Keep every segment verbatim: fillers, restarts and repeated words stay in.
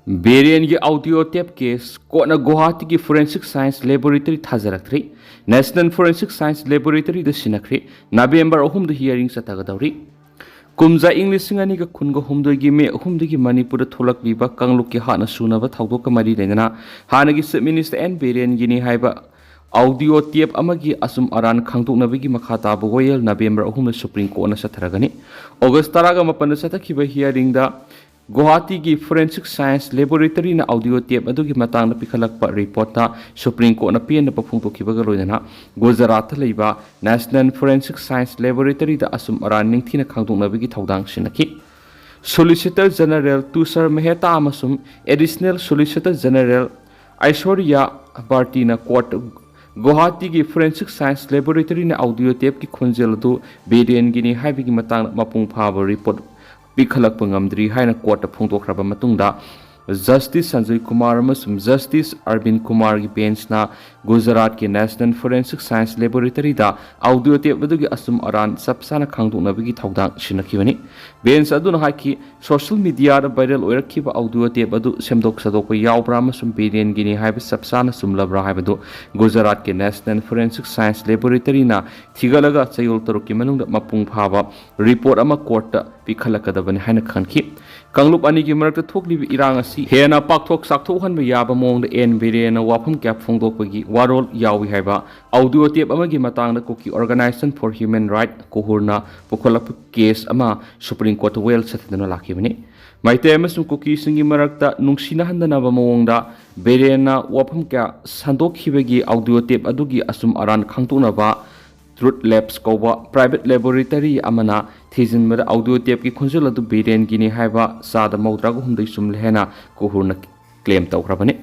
ꯕꯤꯔꯦꯟꯒꯤ audio tape case ꯀꯣꯔꯠꯅ ꯒꯨꯋꯥꯍꯥꯇꯤꯒꯤ forensic science laboratory ꯊꯥꯖꯔꯛꯇ꯭ꯔꯤ꯫ ꯅꯦꯁꯅꯦꯜ ꯐꯣꯔꯦꯟꯁꯤꯛ ꯁꯥꯏꯟꯁ ꯂꯦꯕꯣꯔꯦꯇꯔꯤꯗ ꯁꯤꯟꯅꯈ꯭ꯔꯦ꯫ ꯅꯕꯦꯝꯕꯔ ꯑꯍꯨꯝꯗ ꯍꯤꯌꯥꯔꯤꯡ ꯆꯠꯊꯒꯗꯧꯔꯤ꯫ ꯀꯨꯝꯖꯥ ꯏꯪ ꯂꯤꯁꯤꯡ ꯑꯅꯤꯒ ꯀꯨꯟꯒ ꯍꯨꯝꯗꯣꯏꯒꯤ ꯃꯦ ꯑꯍꯨꯝꯗꯒꯤ ꯃꯅꯤꯄꯨꯔꯗ ꯊꯣꯛꯂꯛꯂꯤꯕ ꯀꯥꯡꯂꯨꯞꯀꯤ ꯍꯥꯠꯅ ꯁꯨꯅꯕ ꯊꯧꯗꯣꯛꯀ ꯃꯔꯤ ꯂꯩꯅꯅ ꯍꯥꯟꯅꯒꯤ ꯆꯤꯐ ꯃꯤꯅꯤꯁꯇꯔ ꯑꯦꯟ ꯕꯤꯔꯦꯟꯒꯤꯅꯤ ꯍꯥꯏꯕ ꯑꯣꯗꯤꯑꯣ ꯇꯦꯞ ꯑꯃꯒꯤ ꯑꯆꯨꯝ ꯑꯔꯥꯟ ꯈꯪꯗꯣꯛꯅꯕꯒꯤ ꯃꯈꯥ ꯇꯥꯕ ꯋꯥꯌꯦꯜ ꯅꯕꯦꯝꯕꯔ ꯑꯍꯨꯝꯗ ꯁꯨꯄ꯭ꯔꯤꯝ ꯀꯣꯔꯠꯅ ꯆꯠꯊꯔꯒꯅꯤ꯫ ꯑꯣꯒꯁ ꯇꯔꯥꯒ ꯃꯥꯄꯟꯗ ꯆꯠꯊꯈꯤꯕ ꯍꯤꯌꯥꯔꯤꯡꯗ ꯒꯨꯋꯥꯍꯥꯇꯤꯒꯤ ꯐꯣꯔꯦꯟꯁꯤꯛ ꯁꯥꯏꯟꯁ ꯂꯦꯕꯣꯔꯦꯇꯔꯤꯅ ꯑꯣꯗꯤꯑꯣ ꯇꯦꯞ ꯑꯗꯨꯒꯤ ꯃꯇꯥꯡꯗ ꯄꯤꯈꯠꯂꯛꯄ ꯔꯤꯄꯣꯔꯠꯇ ꯁꯨꯄ꯭ꯔꯤꯝ ꯀꯣꯔꯠꯅ ꯄꯦꯟꯗꯕ ꯐꯣꯡꯗꯣꯛꯈꯤꯕꯒ ꯂꯣꯏꯅꯅ ꯒꯨꯖꯔꯥꯠꯇ ꯂꯩꯕ ꯅꯦꯁꯅꯦꯜ ꯐꯣꯔꯦꯟꯁꯤꯛ ꯁꯥꯏꯟꯁ ꯂꯦꯕꯣꯔꯦꯇꯔꯤꯗ ꯑꯆꯨꯝ ꯑꯔꯥꯟ ꯅꯤꯡꯊꯤꯅ ꯈꯪꯗꯣꯛꯅꯕꯒꯤ ꯊꯧꯗꯥꯡ ꯁꯤꯟꯅꯈꯤ꯫ ꯁꯣꯂꯤꯁꯤꯇꯔ ꯖꯦꯅꯔꯦꯜ ꯇꯨꯁꯥꯔ ꯃꯦꯍꯇꯥ ꯑꯃꯁꯨꯡ ꯑꯦꯗꯤꯁꯅꯦꯜ ꯁꯣꯂꯤꯁꯤꯇꯔ ꯖꯦꯅꯔꯦꯜ ꯑꯥꯏꯁꯣꯔꯤꯌꯥ ꯚꯥꯔꯇꯤꯅ ꯀꯣꯔꯠ ꯒꯨꯋꯥꯍꯥꯇꯤꯒꯤ ꯐꯣꯔꯦꯟꯁꯤꯛ ꯁꯥꯏꯟꯁ ꯂꯦꯕꯣꯔꯦꯇꯔꯤꯅ ꯑꯣꯗꯤꯑꯣ ꯇꯦꯞꯀꯤ ꯈꯣꯟꯖꯦꯜ ꯑꯗꯨ ꯕꯤꯔꯦꯟꯒꯤꯅꯤ ꯍꯥꯏꯕꯒꯤ ꯃꯇꯥꯡꯗ ꯃꯄꯨꯡ ꯐꯥꯕ ꯔꯤꯄꯣꯔꯠ ꯄꯤꯈꯠꯂꯛꯄ ꯉꯝꯗ꯭ꯔꯤ ꯍꯥꯏꯅ ꯀꯣꯔꯠꯇ ꯐꯣꯡꯗꯣꯛꯈ꯭ꯔꯕ ꯃꯇꯨꯡꯗ, ꯖꯁꯇꯤꯁ ꯁꯟꯖꯣꯏ ꯀꯨꯃꯥꯔ ꯑꯃꯁꯨꯡ ꯖꯁꯇꯤꯁ ꯑꯔꯕꯤꯟ ꯀꯨꯃꯥꯔꯒꯤ ꯕꯦꯟꯁꯅ ꯒꯨꯖꯔꯥꯠꯀꯤ ꯅꯦꯁꯅꯦꯜ ꯐꯣꯔꯦꯟꯁꯤꯛ ꯁꯥꯏꯟꯁ ꯂꯦꯕꯣꯔꯦꯇꯔꯤꯗ ꯑꯣꯗꯤꯑꯣ ꯇꯦꯞ ꯑꯗꯨꯒꯤ ꯑꯆꯨꯝ ꯑꯔꯥꯟ ꯆꯞ ꯆꯥꯅ ꯈꯪꯗꯣꯛꯅꯕꯒꯤ ꯊꯧꯗꯥꯡ ꯁꯤꯟꯅꯈꯤꯕꯅꯤ꯫ ꯕꯦꯟꯁ ꯑꯗꯨꯅ ꯍꯥꯏꯈꯤ, ꯁꯣꯁꯤꯌꯦꯜ ꯃꯤꯗꯤꯌꯥꯗ ꯚꯥꯏꯔꯦꯜ ꯑꯣꯏꯔꯛꯈꯤꯕ ꯑꯣꯗꯤꯑꯣ ꯇꯦꯞ ꯑꯗꯨ ꯁꯦꯝꯗꯣꯛ ꯁꯥꯗꯣꯛꯄ ꯌꯥꯎꯕ꯭ꯔꯥ ꯑꯃꯁꯨꯡ ꯕꯤꯔꯦꯟꯒꯤꯅꯤ ꯍꯥꯏꯕ ꯆꯞ ꯆꯥꯅ ꯆꯨꯝꯂꯕ꯭ꯔꯥ ꯍꯥꯏꯕꯗꯨ ꯒꯨꯖꯔꯥꯠꯀꯤ ꯅꯦꯁꯅꯦꯜ ꯐꯣꯔꯦꯟꯁꯤꯛ ꯁꯥꯏꯟꯁ ꯂꯦꯕꯣꯔꯦꯇꯔꯤꯅ ꯊꯤꯒꯠꯂꯒ ꯆꯌꯣꯜ ꯇꯔꯨꯛꯀꯤ ꯃꯅꯨꯡꯗ ꯃꯄꯨꯡ ꯐꯥꯕ ꯔꯤꯄꯣꯔꯠ ꯑꯃ ꯀꯣꯔꯠꯇ ꯄꯤꯈꯠꯂꯛꯀꯗꯕꯅꯤ ꯍꯥꯏꯅ ꯈꯟꯈꯤ꯫ ꯀꯥꯡꯂꯨꯞ ꯑꯅꯤꯒꯤ ꯃꯔꯛꯇ ꯊꯣꯛꯂꯤꯕ ꯏꯔꯥꯡ ꯑꯁꯤ ꯍꯦꯟꯅ ꯄꯥꯛꯊꯣꯛ ꯆꯥꯛꯊꯣꯛꯍꯟꯕ ꯌꯥꯕ ꯃꯑꯣꯡꯗ ꯑꯦꯟ ꯕꯤꯔꯦꯟꯅ ꯋꯥꯐꯝ ꯀꯌꯥ ꯐꯣꯡꯗꯣꯛꯄꯒꯤ ꯋꯥꯔꯣꯜ ꯌꯥꯎꯏ ꯍꯥꯏꯕ ꯑꯣꯗꯤꯑꯣ ꯇꯦꯞ ꯑꯃꯒꯤ ꯃꯇꯥꯡꯗ Kuki organization for human right ꯀꯣꯍꯨꯔꯅ ꯄꯨꯈꯠꯂꯛꯄ ꯀꯦꯁ ꯑꯃ ꯁꯨꯄ꯭ꯔꯤꯝ ꯀꯣꯔꯠꯇ ꯋꯥꯌꯦꯜ ꯆꯠꯊꯗꯨꯅ ꯂꯥꯛꯈꯤꯕꯅꯤ꯫ ꯃꯩꯇꯩ ꯑꯃꯁꯨꯡ ꯀꯨꯀꯤꯁꯤꯡꯒꯤ ꯃꯔꯛꯇ ꯅꯨꯡꯁꯤꯅꯍꯟꯗꯅꯕ ꯃꯑꯣꯡꯗ ꯕꯤꯔꯦꯟꯅ ꯋꯥꯐꯝ ꯀꯌꯥ ꯁꯟꯗꯣꯛꯈꯤꯕꯒꯤ ꯑꯣꯗꯤꯑꯣ ꯇꯦꯞ ꯑꯗꯨꯒꯤ ꯑꯆꯨꯝ ꯑꯔꯥꯟ ꯈꯪꯗꯣꯛꯅꯕ ꯇ꯭ꯔꯨꯠ ꯂꯦꯞꯁ ꯀꯧꯕ ꯄ꯭ꯔꯥꯏꯚꯦꯠ ꯂꯦꯕꯣꯔꯦꯇꯔꯤ ꯑꯃꯅ ꯊꯤꯖꯤꯟꯕꯗ ꯑꯣꯗꯤꯑꯣ ꯇꯦꯞꯀꯤ ꯈꯣꯟꯖꯦꯜ ꯑꯗꯨ ꯕꯤꯔꯦꯟꯒꯤꯅꯤ ꯍꯥꯏꯕ ꯆꯥꯗ ꯃꯧꯗ꯭ꯔꯥꯒ ꯍꯨꯝꯗꯣꯏ ꯆꯨꯝꯂꯦ ꯍꯥꯏꯅ ꯀꯣꯍꯨꯔꯅ ꯀ꯭ꯂꯦꯝ ꯇꯧꯈ꯭ꯔꯕꯅꯤ꯫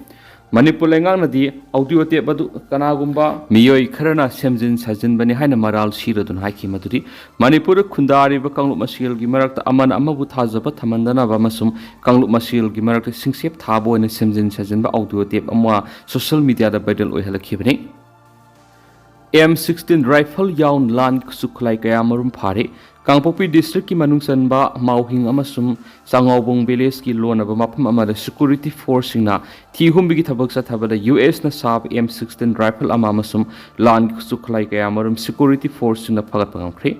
ꯃꯅꯤꯄꯨꯔ ꯂꯩꯉꯥꯛꯅꯗꯤ ꯑꯣꯗꯤꯑꯣ ꯇꯦꯞ ꯑꯗꯨ ꯀꯅꯥꯒꯨꯝꯕ ꯃꯤꯑꯣꯏ ꯈꯔꯅ ꯁꯦꯝꯖꯤꯟ ꯁꯥꯖꯤꯟꯕꯅꯤ ꯍꯥꯏꯅ ꯃꯔꯥꯜ ꯁꯤꯔꯗꯨꯅ ꯍꯥꯏꯈꯤ꯫ ꯃꯗꯨꯗꯤ ꯃꯅꯤꯄꯨꯔꯗ ꯈꯨꯟꯗꯥꯔꯤꯕ ꯀꯥꯡꯂꯨꯞ ꯃꯁꯦꯜꯒꯤ ꯃꯔꯛꯇ ꯑꯃꯅ ꯑꯃꯕꯨ ꯊꯥꯖꯕ ꯊꯝꯍꯟꯗꯅꯕ ꯑꯃꯁꯨꯡ ꯀꯥꯡꯂꯨꯞ ꯃꯁꯦꯜꯒꯤ ꯃꯔꯛꯇ ꯁꯤꯡꯁꯦꯞ ꯊꯥꯕ ꯑꯣꯏꯅ ꯁꯦꯝꯖꯤꯟ ꯁꯥꯖꯤꯟꯕ ꯑꯣꯗꯤꯑꯣ ꯇꯦꯞ ꯑꯃ ꯁꯣꯁꯤꯌꯦꯜ ꯃꯤꯗꯤꯌꯥꯗ ꯚꯥꯏꯔꯦꯜ ꯑꯣꯏꯍꯜꯂꯛꯈꯤꯕꯅꯤ꯫ ꯑꯦꯝ ꯁꯤꯛꯁꯇꯤꯟ ꯔꯥꯏꯐꯜ ꯌꯥꯎꯅ ꯂꯥꯟ ꯈꯨꯠꯁꯨ ꯈꯨꯠꯂꯥꯏ ꯀꯌꯥ ꯃꯔꯨꯝ ꯐꯥꯔꯦ꯫ ꯀꯥꯡꯄꯣꯛꯄꯤ ꯗꯤꯁꯇ꯭ꯔꯤꯛꯀꯤ ꯃꯅꯨꯡ ꯆꯟꯕ ꯃꯥꯎꯍꯤꯡ ꯑꯃꯁꯨꯡ ꯆꯥꯉꯥꯎꯕꯨꯡ ꯚꯤꯂꯦꯖꯀꯤ ꯂꯣꯟꯅꯕ ꯃꯐꯝ ꯑꯃꯗ ꯁꯦꯀ꯭ꯌꯨꯔꯤꯇꯤ ꯐꯣꯔꯁꯁꯤꯡꯅ ꯊꯤ ꯍꯨꯝꯕꯒꯤ ꯊꯕꯛ ꯆꯠꯊꯕꯗ ꯌꯨ ꯑꯦꯁꯅ ꯁꯥꯕ ꯑꯦꯝ ꯁꯤꯛꯁꯇꯤꯟ ꯔꯥꯏꯐꯜ ꯑꯃ ꯑꯃꯁꯨꯡ ꯂꯥꯟꯒꯤ ꯈꯨꯠꯁꯨ ꯈꯨꯠꯂꯥꯏ ꯀꯌꯥ ꯃꯔꯨꯝ ꯁꯦꯀ꯭ꯌꯨꯔꯤꯇꯤ ꯐꯣꯔꯁꯁꯤꯡꯅ ꯐꯒꯠꯄ ꯉꯝꯈ꯭ꯔꯦ꯫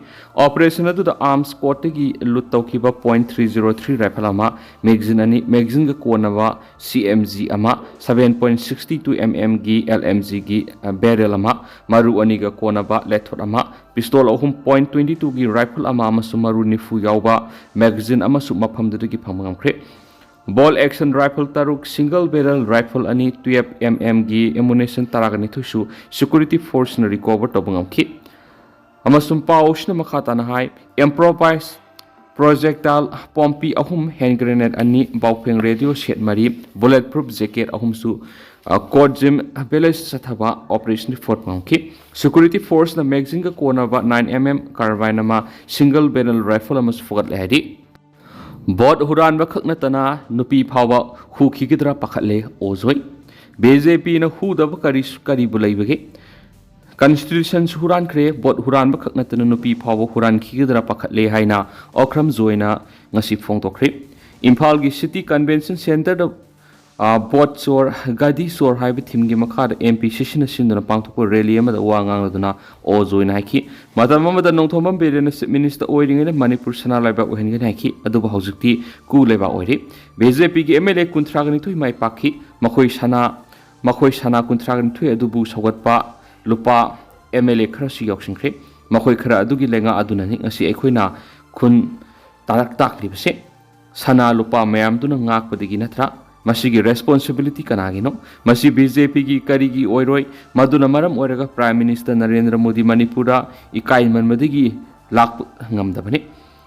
ꯑꯣꯄꯔꯦꯁꯟ ꯑꯗꯨꯗ ꯑꯥꯔꯝꯁ ꯀꯣꯔꯠꯇꯒꯤ ꯂꯨꯠ ꯇꯧꯈꯤꯕ point three zero three rifle ꯑꯃ, ꯃꯦꯒꯖꯤꯟ ꯑꯅꯤ, ꯃꯦꯒꯖꯤꯟꯒ ꯀꯣꯟꯅꯕ ꯁꯤ ꯑꯦꯝ ꯖꯤ ꯑꯃ, seven point sixty two M ꯑꯦꯝꯒꯤ ꯑꯦꯜ ꯑꯦꯝ ꯖꯤꯒꯤ ꯕꯦꯔꯦꯜ ꯑꯃ, ꯃꯔꯨ ꯑꯅꯤꯒ ꯀꯣꯟꯅꯕ ꯂꯦꯊꯣꯠ ꯑꯃ, ꯄꯤꯁꯇꯣꯜ ꯑꯍꯨꯝ, ꯄꯣꯏꯟ ꯇ꯭ꯋꯦꯟꯇꯤ ꯇꯨꯒꯤ ꯔꯥꯏꯐꯜ ꯑꯃ ꯑꯃꯁꯨꯡ ꯃꯔꯨ ꯅꯤꯐꯨ ꯌꯥꯎꯕ ꯃꯦꯒꯥꯖꯤꯟ ꯑꯃꯁꯨ ꯃꯐꯝꯗꯨꯗꯒꯤ ꯐꯪꯕ ꯉꯝꯈ꯭ꯔꯦ꯫ ꯕꯣꯜ ꯑꯦꯛꯁꯟ ꯔꯥꯏꯐꯜ ꯇꯔꯨꯛ, ꯁꯤꯡꯒꯜ ꯕꯦꯔꯦꯜ ꯔꯥꯏꯐꯜ ꯑꯅꯤ, ꯇꯨꯌꯦꯜꯐ ꯑꯦꯝ ꯑꯦꯝꯒꯤ ꯑꯦꯃꯨꯅꯤꯁꯟ ꯇꯔꯥꯒ ꯅꯤꯊꯣꯏꯁꯨ ꯁꯦꯀ꯭ꯌꯨꯔꯤꯇꯤ ꯐꯣꯔꯁꯅ ꯔꯤꯀꯣꯚꯔ ꯇꯧꯕ ꯉꯝꯈꯤ꯫ ꯑꯃꯁꯨꯡ ꯄꯥꯎ ꯑꯁꯤꯅ ꯃꯈꯥ ꯇꯥꯅ ꯍꯥꯏ, ꯏꯝꯄ꯭ꯔꯣꯚꯥꯏꯁ ꯄ꯭ꯔꯣꯖꯦꯛꯇꯥꯏꯜ ꯄꯣꯝꯄꯤ ꯑꯍꯨꯝ, ꯍꯦꯟ ꯒ꯭ꯔꯦꯅꯦꯗ ꯑꯅꯤ, ꯕꯥꯎꯐꯦꯡ ꯔꯦꯗꯤꯑꯣ ꯁꯦꯠ ꯃꯔꯤ, ꯕꯨꯂꯦꯠ ꯄ꯭ꯔꯨꯐ ꯖꯦꯀꯦꯠ ꯑꯍꯨꯝꯁꯨ, ꯑ, ꯀꯣꯠꯖꯤꯝ ꯚꯤꯂꯦꯖ ꯆꯠꯊꯕ ꯑꯣꯄꯔꯦꯁꯟ ꯐꯣꯔꯁ ꯐꯪꯈꯤ꯫ Security ꯐꯣꯔꯁꯅ ꯃꯦꯒꯖꯤꯟꯒ ꯀꯣꯟꯅꯕ nine M M carbine ꯑꯃ, ꯁꯤꯡꯒꯜ ꯕꯦꯔꯦꯜ ꯔꯥꯏꯐꯜ ꯑꯃꯁꯨ ꯐꯒꯠꯂꯦ ꯍꯥꯏꯔꯤ꯫ ꯚꯣꯠ ꯍꯨꯔꯥꯟꯕ ꯈꯛ ꯅꯠꯇꯅ ꯅꯨꯄꯤ ꯐꯥꯎꯕ ꯍꯨꯈꯤꯒꯗ꯭ꯔꯥ ꯄꯥꯈꯠꯂꯦ ꯑꯣꯖꯣꯏ꯫ ꯕꯤ ꯖꯦ ꯄꯤꯅ ꯍꯨꯗꯕ ꯀꯔꯤ, ꯀꯔꯤꯕꯨ ꯂꯩꯕꯒꯦ? ꯀꯟꯁꯇꯤꯇ꯭ꯌꯨꯁꯟꯁꯨ ꯍꯨꯔꯥꯟꯈ꯭ꯔꯦ, ꯚꯣꯠ ꯍꯨꯔꯥꯟꯕ ꯈꯛ ꯅꯠꯇꯅ ꯅꯨꯄꯤ ꯐꯥꯎꯕ ꯍꯨꯔꯥꯟꯈꯤꯒꯗ꯭ꯔꯥ ꯄꯥꯈꯠꯂꯦ ꯍꯥꯏꯅ ꯑꯣꯀ꯭ꯔꯝ ꯖꯣꯏꯅ ꯉꯁꯤ ꯐꯣꯡꯗꯣꯛꯈ꯭ꯔꯦ꯫ ꯏꯝꯐꯥꯜꯒꯤ ꯁꯤꯇꯤ ꯀꯟꯚꯦꯟꯁꯟ ꯁꯦꯟꯇꯔꯗ, ꯑ, ꯚꯣꯠ ꯆꯣꯔ, ꯒꯥꯗꯤ ꯆꯣꯔ ꯍꯥꯏꯕ ꯊꯤꯝꯒꯤ ꯃꯈꯥꯗ ꯑꯦꯝ ꯄꯤ ꯁꯤ ꯁꯤꯅ ꯁꯤꯟꯗꯨꯅ ꯄꯥꯡꯊꯣꯛꯄ ꯔꯦꯂꯤ ꯑꯃꯗ ꯋꯥ ꯉꯥꯡꯂꯗꯨꯅ ꯑꯣ ꯖꯣꯏꯅ ꯍꯥꯏꯈꯤ, ꯃꯇꯝ ꯑꯃꯗ ꯅꯣꯡꯊꯣꯝꯕꯝ ꯕꯤꯔꯦꯟꯅ ꯆꯤꯞ ꯃꯤꯅꯤꯁꯇꯔ ꯑꯣꯏꯔꯤꯉꯩꯗ ꯃꯅꯤꯄꯨꯔ ꯁꯅꯥ ꯂꯩꯕꯥꯛ ꯑꯣꯏꯍꯟꯒꯅꯤ ꯍꯥꯏꯈꯤ, ꯑꯗꯨꯕꯨ ꯍꯧꯖꯤꯛꯇꯤ ꯀꯨ ꯂꯩꯕꯥꯛ ꯑꯣꯏꯔꯦ꯫ ꯕꯤ ꯖꯦ ꯄꯤꯒꯤ ꯑꯦꯝ ꯑꯦꯜ ꯑꯦ ꯀꯨꯟꯊ꯭ꯔꯥꯒ ꯅꯤꯊꯣꯏ ꯃꯥꯏ ꯄꯥꯛꯈꯤ꯫ ꯃꯈꯣꯏ ꯁꯅꯥ, ꯃꯈꯣꯏ ꯁꯅꯥ ꯀꯨꯟꯊ꯭ꯔꯥꯒ ꯅꯤꯊꯣꯏ ꯑꯗꯨꯕꯨ ꯁꯧꯒꯠꯄ ꯂꯨꯄꯥ ꯑꯦꯝ ꯑꯦꯜ ꯑꯦ ꯈꯔꯁꯨ ꯌꯥꯎꯁꯤꯟꯈ꯭ꯔꯦ꯫ ꯃꯈꯣꯏ ꯈꯔ ꯑꯗꯨꯒꯤ ꯂꯩꯉꯥꯛ ꯑꯗꯨꯅꯅꯤ ꯉꯁꯤ ꯑꯩꯈꯣꯏꯅ ꯈꯨꯟ ꯇꯥꯔꯛ ꯇꯥꯛꯂꯤꯕꯁꯦ꯫ ꯁꯅꯥ ꯂꯨꯄꯥ ꯃꯌꯥꯝꯗꯨꯅ ꯉꯥꯛꯄꯗꯒꯤ ꯅꯠꯇ꯭ꯔꯥ? ꯃꯁꯤꯒꯤ ꯔꯦꯁꯄꯣꯟꯁꯤꯕꯤꯂꯤꯇꯤ ꯀꯅꯥꯒꯤꯅꯣ? ꯃꯁꯤ ꯕꯤ ꯖꯦ ꯄꯤꯒꯤ ꯀꯔꯤꯒꯤ ꯑꯣꯏꯔꯣꯏ? ꯃꯗꯨꯅ ꯃꯔꯝ ꯑꯣꯏꯔꯒ ꯄ꯭ꯔꯥꯏꯝ ꯃꯤꯅꯤꯁꯇꯔ ꯅꯔꯦꯟꯗ꯭ꯔ ꯃꯣꯗꯤ ꯃꯅꯤꯄꯨꯔꯗ ꯏꯀꯥꯏꯃꯟꯕꯗꯒꯤ ꯂꯥꯛꯄ ꯉꯝꯗꯕꯅꯤ꯫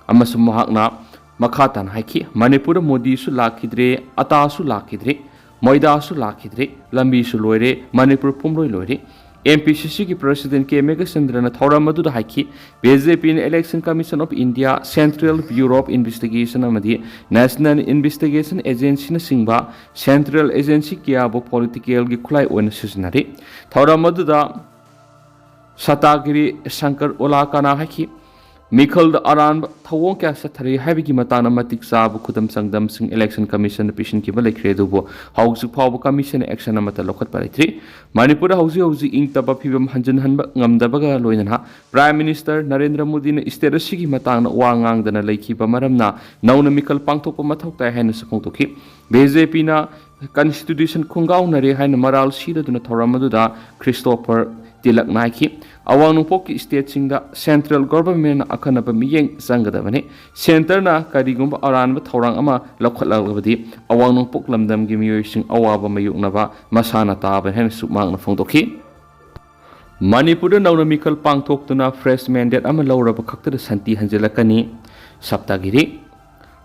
ꯑꯃꯁꯨꯡ ꯃꯍꯥꯛꯅ ꯃꯈꯥ ꯇꯥꯅ ꯍꯥꯏꯈꯤ, ꯃꯅꯤꯄꯨꯔꯗ ꯃꯣꯗꯤꯁꯨ ꯂꯥꯛꯈꯤꯗ꯭ꯔꯦ, ꯑꯇꯥꯁꯨ ꯂꯥꯛꯈꯤꯗ꯭ꯔꯦ, ꯃꯣꯏꯗꯥꯁꯨ ꯂꯥꯛꯈꯤꯗ꯭ꯔꯦ, ꯂꯝꯕꯤꯁꯨ ꯂꯣꯏꯔꯦ, ꯃꯅꯤꯄꯨꯔ ꯄꯨꯝꯂꯣꯏ ꯂꯣꯏꯔꯦ꯫ ꯑꯦꯝ ꯄꯤ ꯁꯤ ꯁꯤꯒꯤ ꯄ꯭ꯔꯁꯤꯗꯦꯟ ꯀꯦ ꯃꯦꯘꯆꯟꯗ꯭ꯔꯅ ꯊꯧꯔꯝ ꯑꯗꯨꯗ ꯍꯥꯏꯈꯤ, ꯕꯤ ꯖꯦ ꯄꯤꯅ Election Commission of India, Central Bureau of Investigation ꯑꯃꯗꯤ National Investigation Agencyꯅꯆꯤꯡꯕ ꯁꯦꯟꯇ꯭ꯔꯦꯜ ꯑꯦꯖꯦꯟꯁꯤ ꯀꯌꯥꯕꯨ ꯄꯣꯂꯤꯇꯤꯀꯦꯜꯒꯤ ꯈꯨꯠꯂꯥꯏ ꯑꯣꯏꯅ ꯁꯤꯖꯤꯟꯅꯔꯤ꯫ ꯊꯧꯔꯝ ꯑꯗꯨꯗ ꯁꯇꯥꯒꯤꯔꯤ ꯁꯪꯀꯔ ꯑꯣꯂꯥꯀꯥꯅ ꯍꯥꯏꯈꯤ, ꯃꯤꯈꯜꯗ ꯑꯔꯥꯟꯕ ꯊꯧꯑꯣꯡ ꯀꯌꯥ ꯆꯠꯊꯔꯤ ꯍꯥꯏꯕꯒꯤ ꯃꯇꯥꯡꯗ ꯃꯇꯤꯛ ꯆꯥꯕ ꯈꯨꯗꯝ ꯆꯥꯡꯗꯝꯁꯤꯡ election commissionꯗ ꯄꯤꯁꯤꯟꯈꯤꯕ ꯂꯩꯈ꯭ꯔꯦ, ꯑꯗꯨꯕꯨ ꯍꯧꯖꯤꯛ ꯐꯥꯎꯕ commissionꯅ action ꯑꯃꯠꯇ ꯂꯧꯈꯠꯄ ꯂꯩꯇ꯭ꯔꯤ꯫ ꯃꯅꯤꯄꯨꯔꯗ ꯍꯧꯖꯤꯛ ꯍꯧꯖꯤꯛ ꯏꯪ ꯇꯞꯄ ꯐꯤꯕꯝ ꯍꯟꯖꯤꯟꯍꯟꯕ ꯉꯝꯗꯕꯒ ꯂꯣꯏꯅꯅ Prime Minister ꯅꯔꯦꯟꯗ꯭ꯔ ꯃꯣꯗꯤꯅ state ꯑꯁꯤꯒꯤ ꯃꯇꯥꯡꯗ ꯋꯥ ꯉꯥꯡꯗꯅ ꯂꯩꯈꯤꯕ ꯃꯔꯝꯅ ꯅꯧꯅ ꯃꯤꯈꯜ ꯄꯥꯡꯊꯣꯛꯄ ꯃꯊꯧ ꯇꯥꯏ ꯍꯥꯏꯅꯁꯨ ꯐꯣꯡꯗꯣꯛꯈꯤ꯫ BJPꯅ constitution ꯈꯣꯡꯒꯥꯎꯅꯔꯦ ꯍꯥꯏꯅ ꯃꯔꯥꯜ ꯁꯤꯔꯗꯨꯅ ꯊꯧꯔꯝ ꯑꯗꯨꯗ ꯈ꯭ꯔꯤꯁꯇꯣꯐꯔ ꯇꯤꯂꯛ ꯅꯥꯏꯈꯤ꯫ ꯑꯋꯥꯡ ꯅꯣꯡꯄꯣꯛꯀꯤ stateꯁꯤꯡꯗ central governmentꯅ ꯑꯈꯟꯅꯕ ꯃꯤꯠꯌꯦꯡ ꯆꯪꯒꯗꯕꯅꯤ꯫ Centreꯅ ꯀꯔꯤꯒꯨꯝꯕ ꯑꯔꯥꯟꯕ ꯊꯧꯔꯥꯡ ꯑꯃ ꯂꯧꯈꯠꯂꯛꯂꯕꯗꯤ ꯑꯋꯥꯡ ꯅꯣꯡꯄꯣꯛ ꯂꯝꯗꯝꯒꯤ ꯃꯤꯑꯣꯏꯁꯤꯡ ꯑꯋꯥꯕ ꯃꯥꯌꯣꯛꯅꯕ ꯃꯁꯥꯅ ꯇꯥꯕꯅꯤ ꯍꯥꯏꯅꯁꯨ ꯃꯍꯥꯛꯅ ꯐꯣꯡꯗꯣꯛꯈꯤ꯫ ꯃꯅꯤꯄꯨꯔꯗ ꯅꯧꯅ ꯃꯤꯈꯜ ꯄꯥꯡꯊꯣꯛꯇꯨꯅ fresh mandate ꯑꯃ ꯂꯧꯔꯕ ꯈꯛꯇꯗ ꯁꯥꯟꯇꯤ ꯍꯟꯖꯤꯜꯂꯛꯀꯅꯤ꯫ ꯁꯞꯇꯥꯒꯤꯔꯤ꯫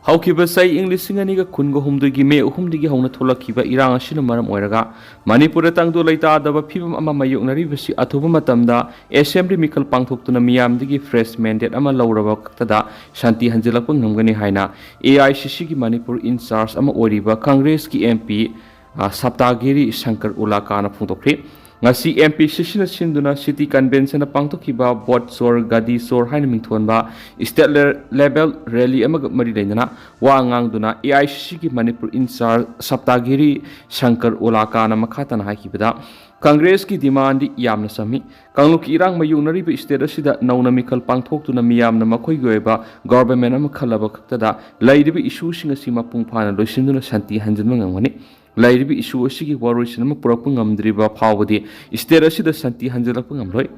ꯍꯧꯈꯤꯕ ꯆꯍꯤ ꯏꯪ ꯂꯤꯁꯤꯡ ꯑꯅꯤꯒ ꯀꯨꯟꯒ ꯍꯨꯝꯗꯣꯏꯒꯤ ꯃꯦ ꯑꯍꯨꯝꯗꯒꯤ ꯍꯧꯅ ꯊꯣꯛꯂꯛꯈꯤꯕ ꯏꯔꯥꯡ ꯑꯁꯤꯅ ꯃꯔꯝ ꯑꯣꯏꯔꯒ ꯃꯅꯤꯄꯨꯔꯗ ꯇꯪꯗꯨ ꯂꯩꯇꯥꯗꯕ ꯐꯤꯕꯝ ꯑꯃ ꯃꯥꯌꯣꯛꯅꯔꯤꯕꯁꯤ ꯑꯊꯨꯕ ꯃꯇꯝꯗ assembly ꯃꯤꯈꯜ ꯄꯥꯡꯊꯣꯛꯇꯨꯅ ꯃꯤꯌꯥꯝꯗꯒꯤ fresh mandate ꯑꯃ ꯂꯧꯔꯕ ꯈꯛꯇꯗ ꯁꯥꯟꯇꯤ ꯍꯟꯖꯤꯜꯂꯛꯄ ꯉꯝꯒꯅꯤ ꯍꯥꯏꯅ AICCꯒꯤ ꯃꯅꯤꯄꯨꯔ in charge ꯑꯃ ꯑꯣꯏꯔꯤꯕ Congressꯀꯤ MP, ꯑ, ꯁꯞꯇꯥꯒꯤꯔꯤ ꯁꯪꯀꯔ ꯎꯂꯥꯀꯥꯅ ꯐꯣꯡꯗꯣꯛꯈ꯭ꯔꯦ꯫ ꯉꯁꯤ MPCCꯅ ꯁꯤꯟꯗꯨꯅ city conventionꯗ ꯄꯥꯡꯊꯣꯛꯈꯤꯕ ꯚꯣꯠ ꯆꯣꯔ, ꯒꯥꯗꯤ ꯆꯣꯔ ꯍꯥꯏꯅ ꯃꯤꯡꯊꯣꯟꯕ state le-, level rally ꯑꯃꯒ ꯃꯔꯤ ꯂꯩꯅꯅ ꯋꯥ ꯉꯥꯡꯗꯨꯅ AICCꯒꯤ ꯃꯅꯤꯄꯨꯔ in charge ꯁꯞꯇꯥꯒꯤꯔꯤ ꯁꯪꯀꯔ ꯎꯂꯥꯀꯥꯅ ꯃꯈꯥ ꯇꯥꯅ ꯍꯥꯏꯈꯤꯕꯗ, Congressꯀꯤ demandꯗꯤ ꯌꯥꯝꯅ ꯆꯝꯃꯤ꯫ ꯀꯥꯡꯂꯨꯞꯀꯤ ꯏꯔꯥꯡ ꯃꯥꯌꯣꯛꯅꯔꯤꯕ state ꯑꯁꯤꯗ ꯅꯧꯅ ꯃꯤꯈꯜ ꯄꯥꯡꯊꯣꯛꯇꯨꯅ ꯃꯤꯌꯥꯝꯅ ꯃꯈꯣꯏꯒꯤ ꯑꯣꯏꯕ government ꯑꯃ ꯈꯜꯂꯕ ꯈꯛꯇꯗ ꯂꯩꯔꯤꯕ issueꯁꯤꯡ ꯑꯁꯤ ꯃꯄꯨꯡ ꯐꯥꯅ ꯂꯣꯏꯁꯤꯟꯗꯨꯅ ꯁꯥꯟꯇꯤ ꯍꯟꯖꯤꯟꯕ ꯉꯝꯒꯅꯤ꯫ ꯂꯩꯔꯤꯕ issue ꯑꯁꯤꯒꯤ ꯋꯥꯔꯣꯏꯁꯤꯟ ꯑꯃ ꯄꯨꯔꯛꯄ ꯉꯝꯗ꯭ꯔꯤꯕ ꯐꯥꯎꯕꯗꯤ state ꯑꯁꯤꯗ ꯁꯥꯟꯇꯤ ꯍꯟꯖꯤꯜꯂꯛꯄ ꯉꯝꯂꯣꯏ꯫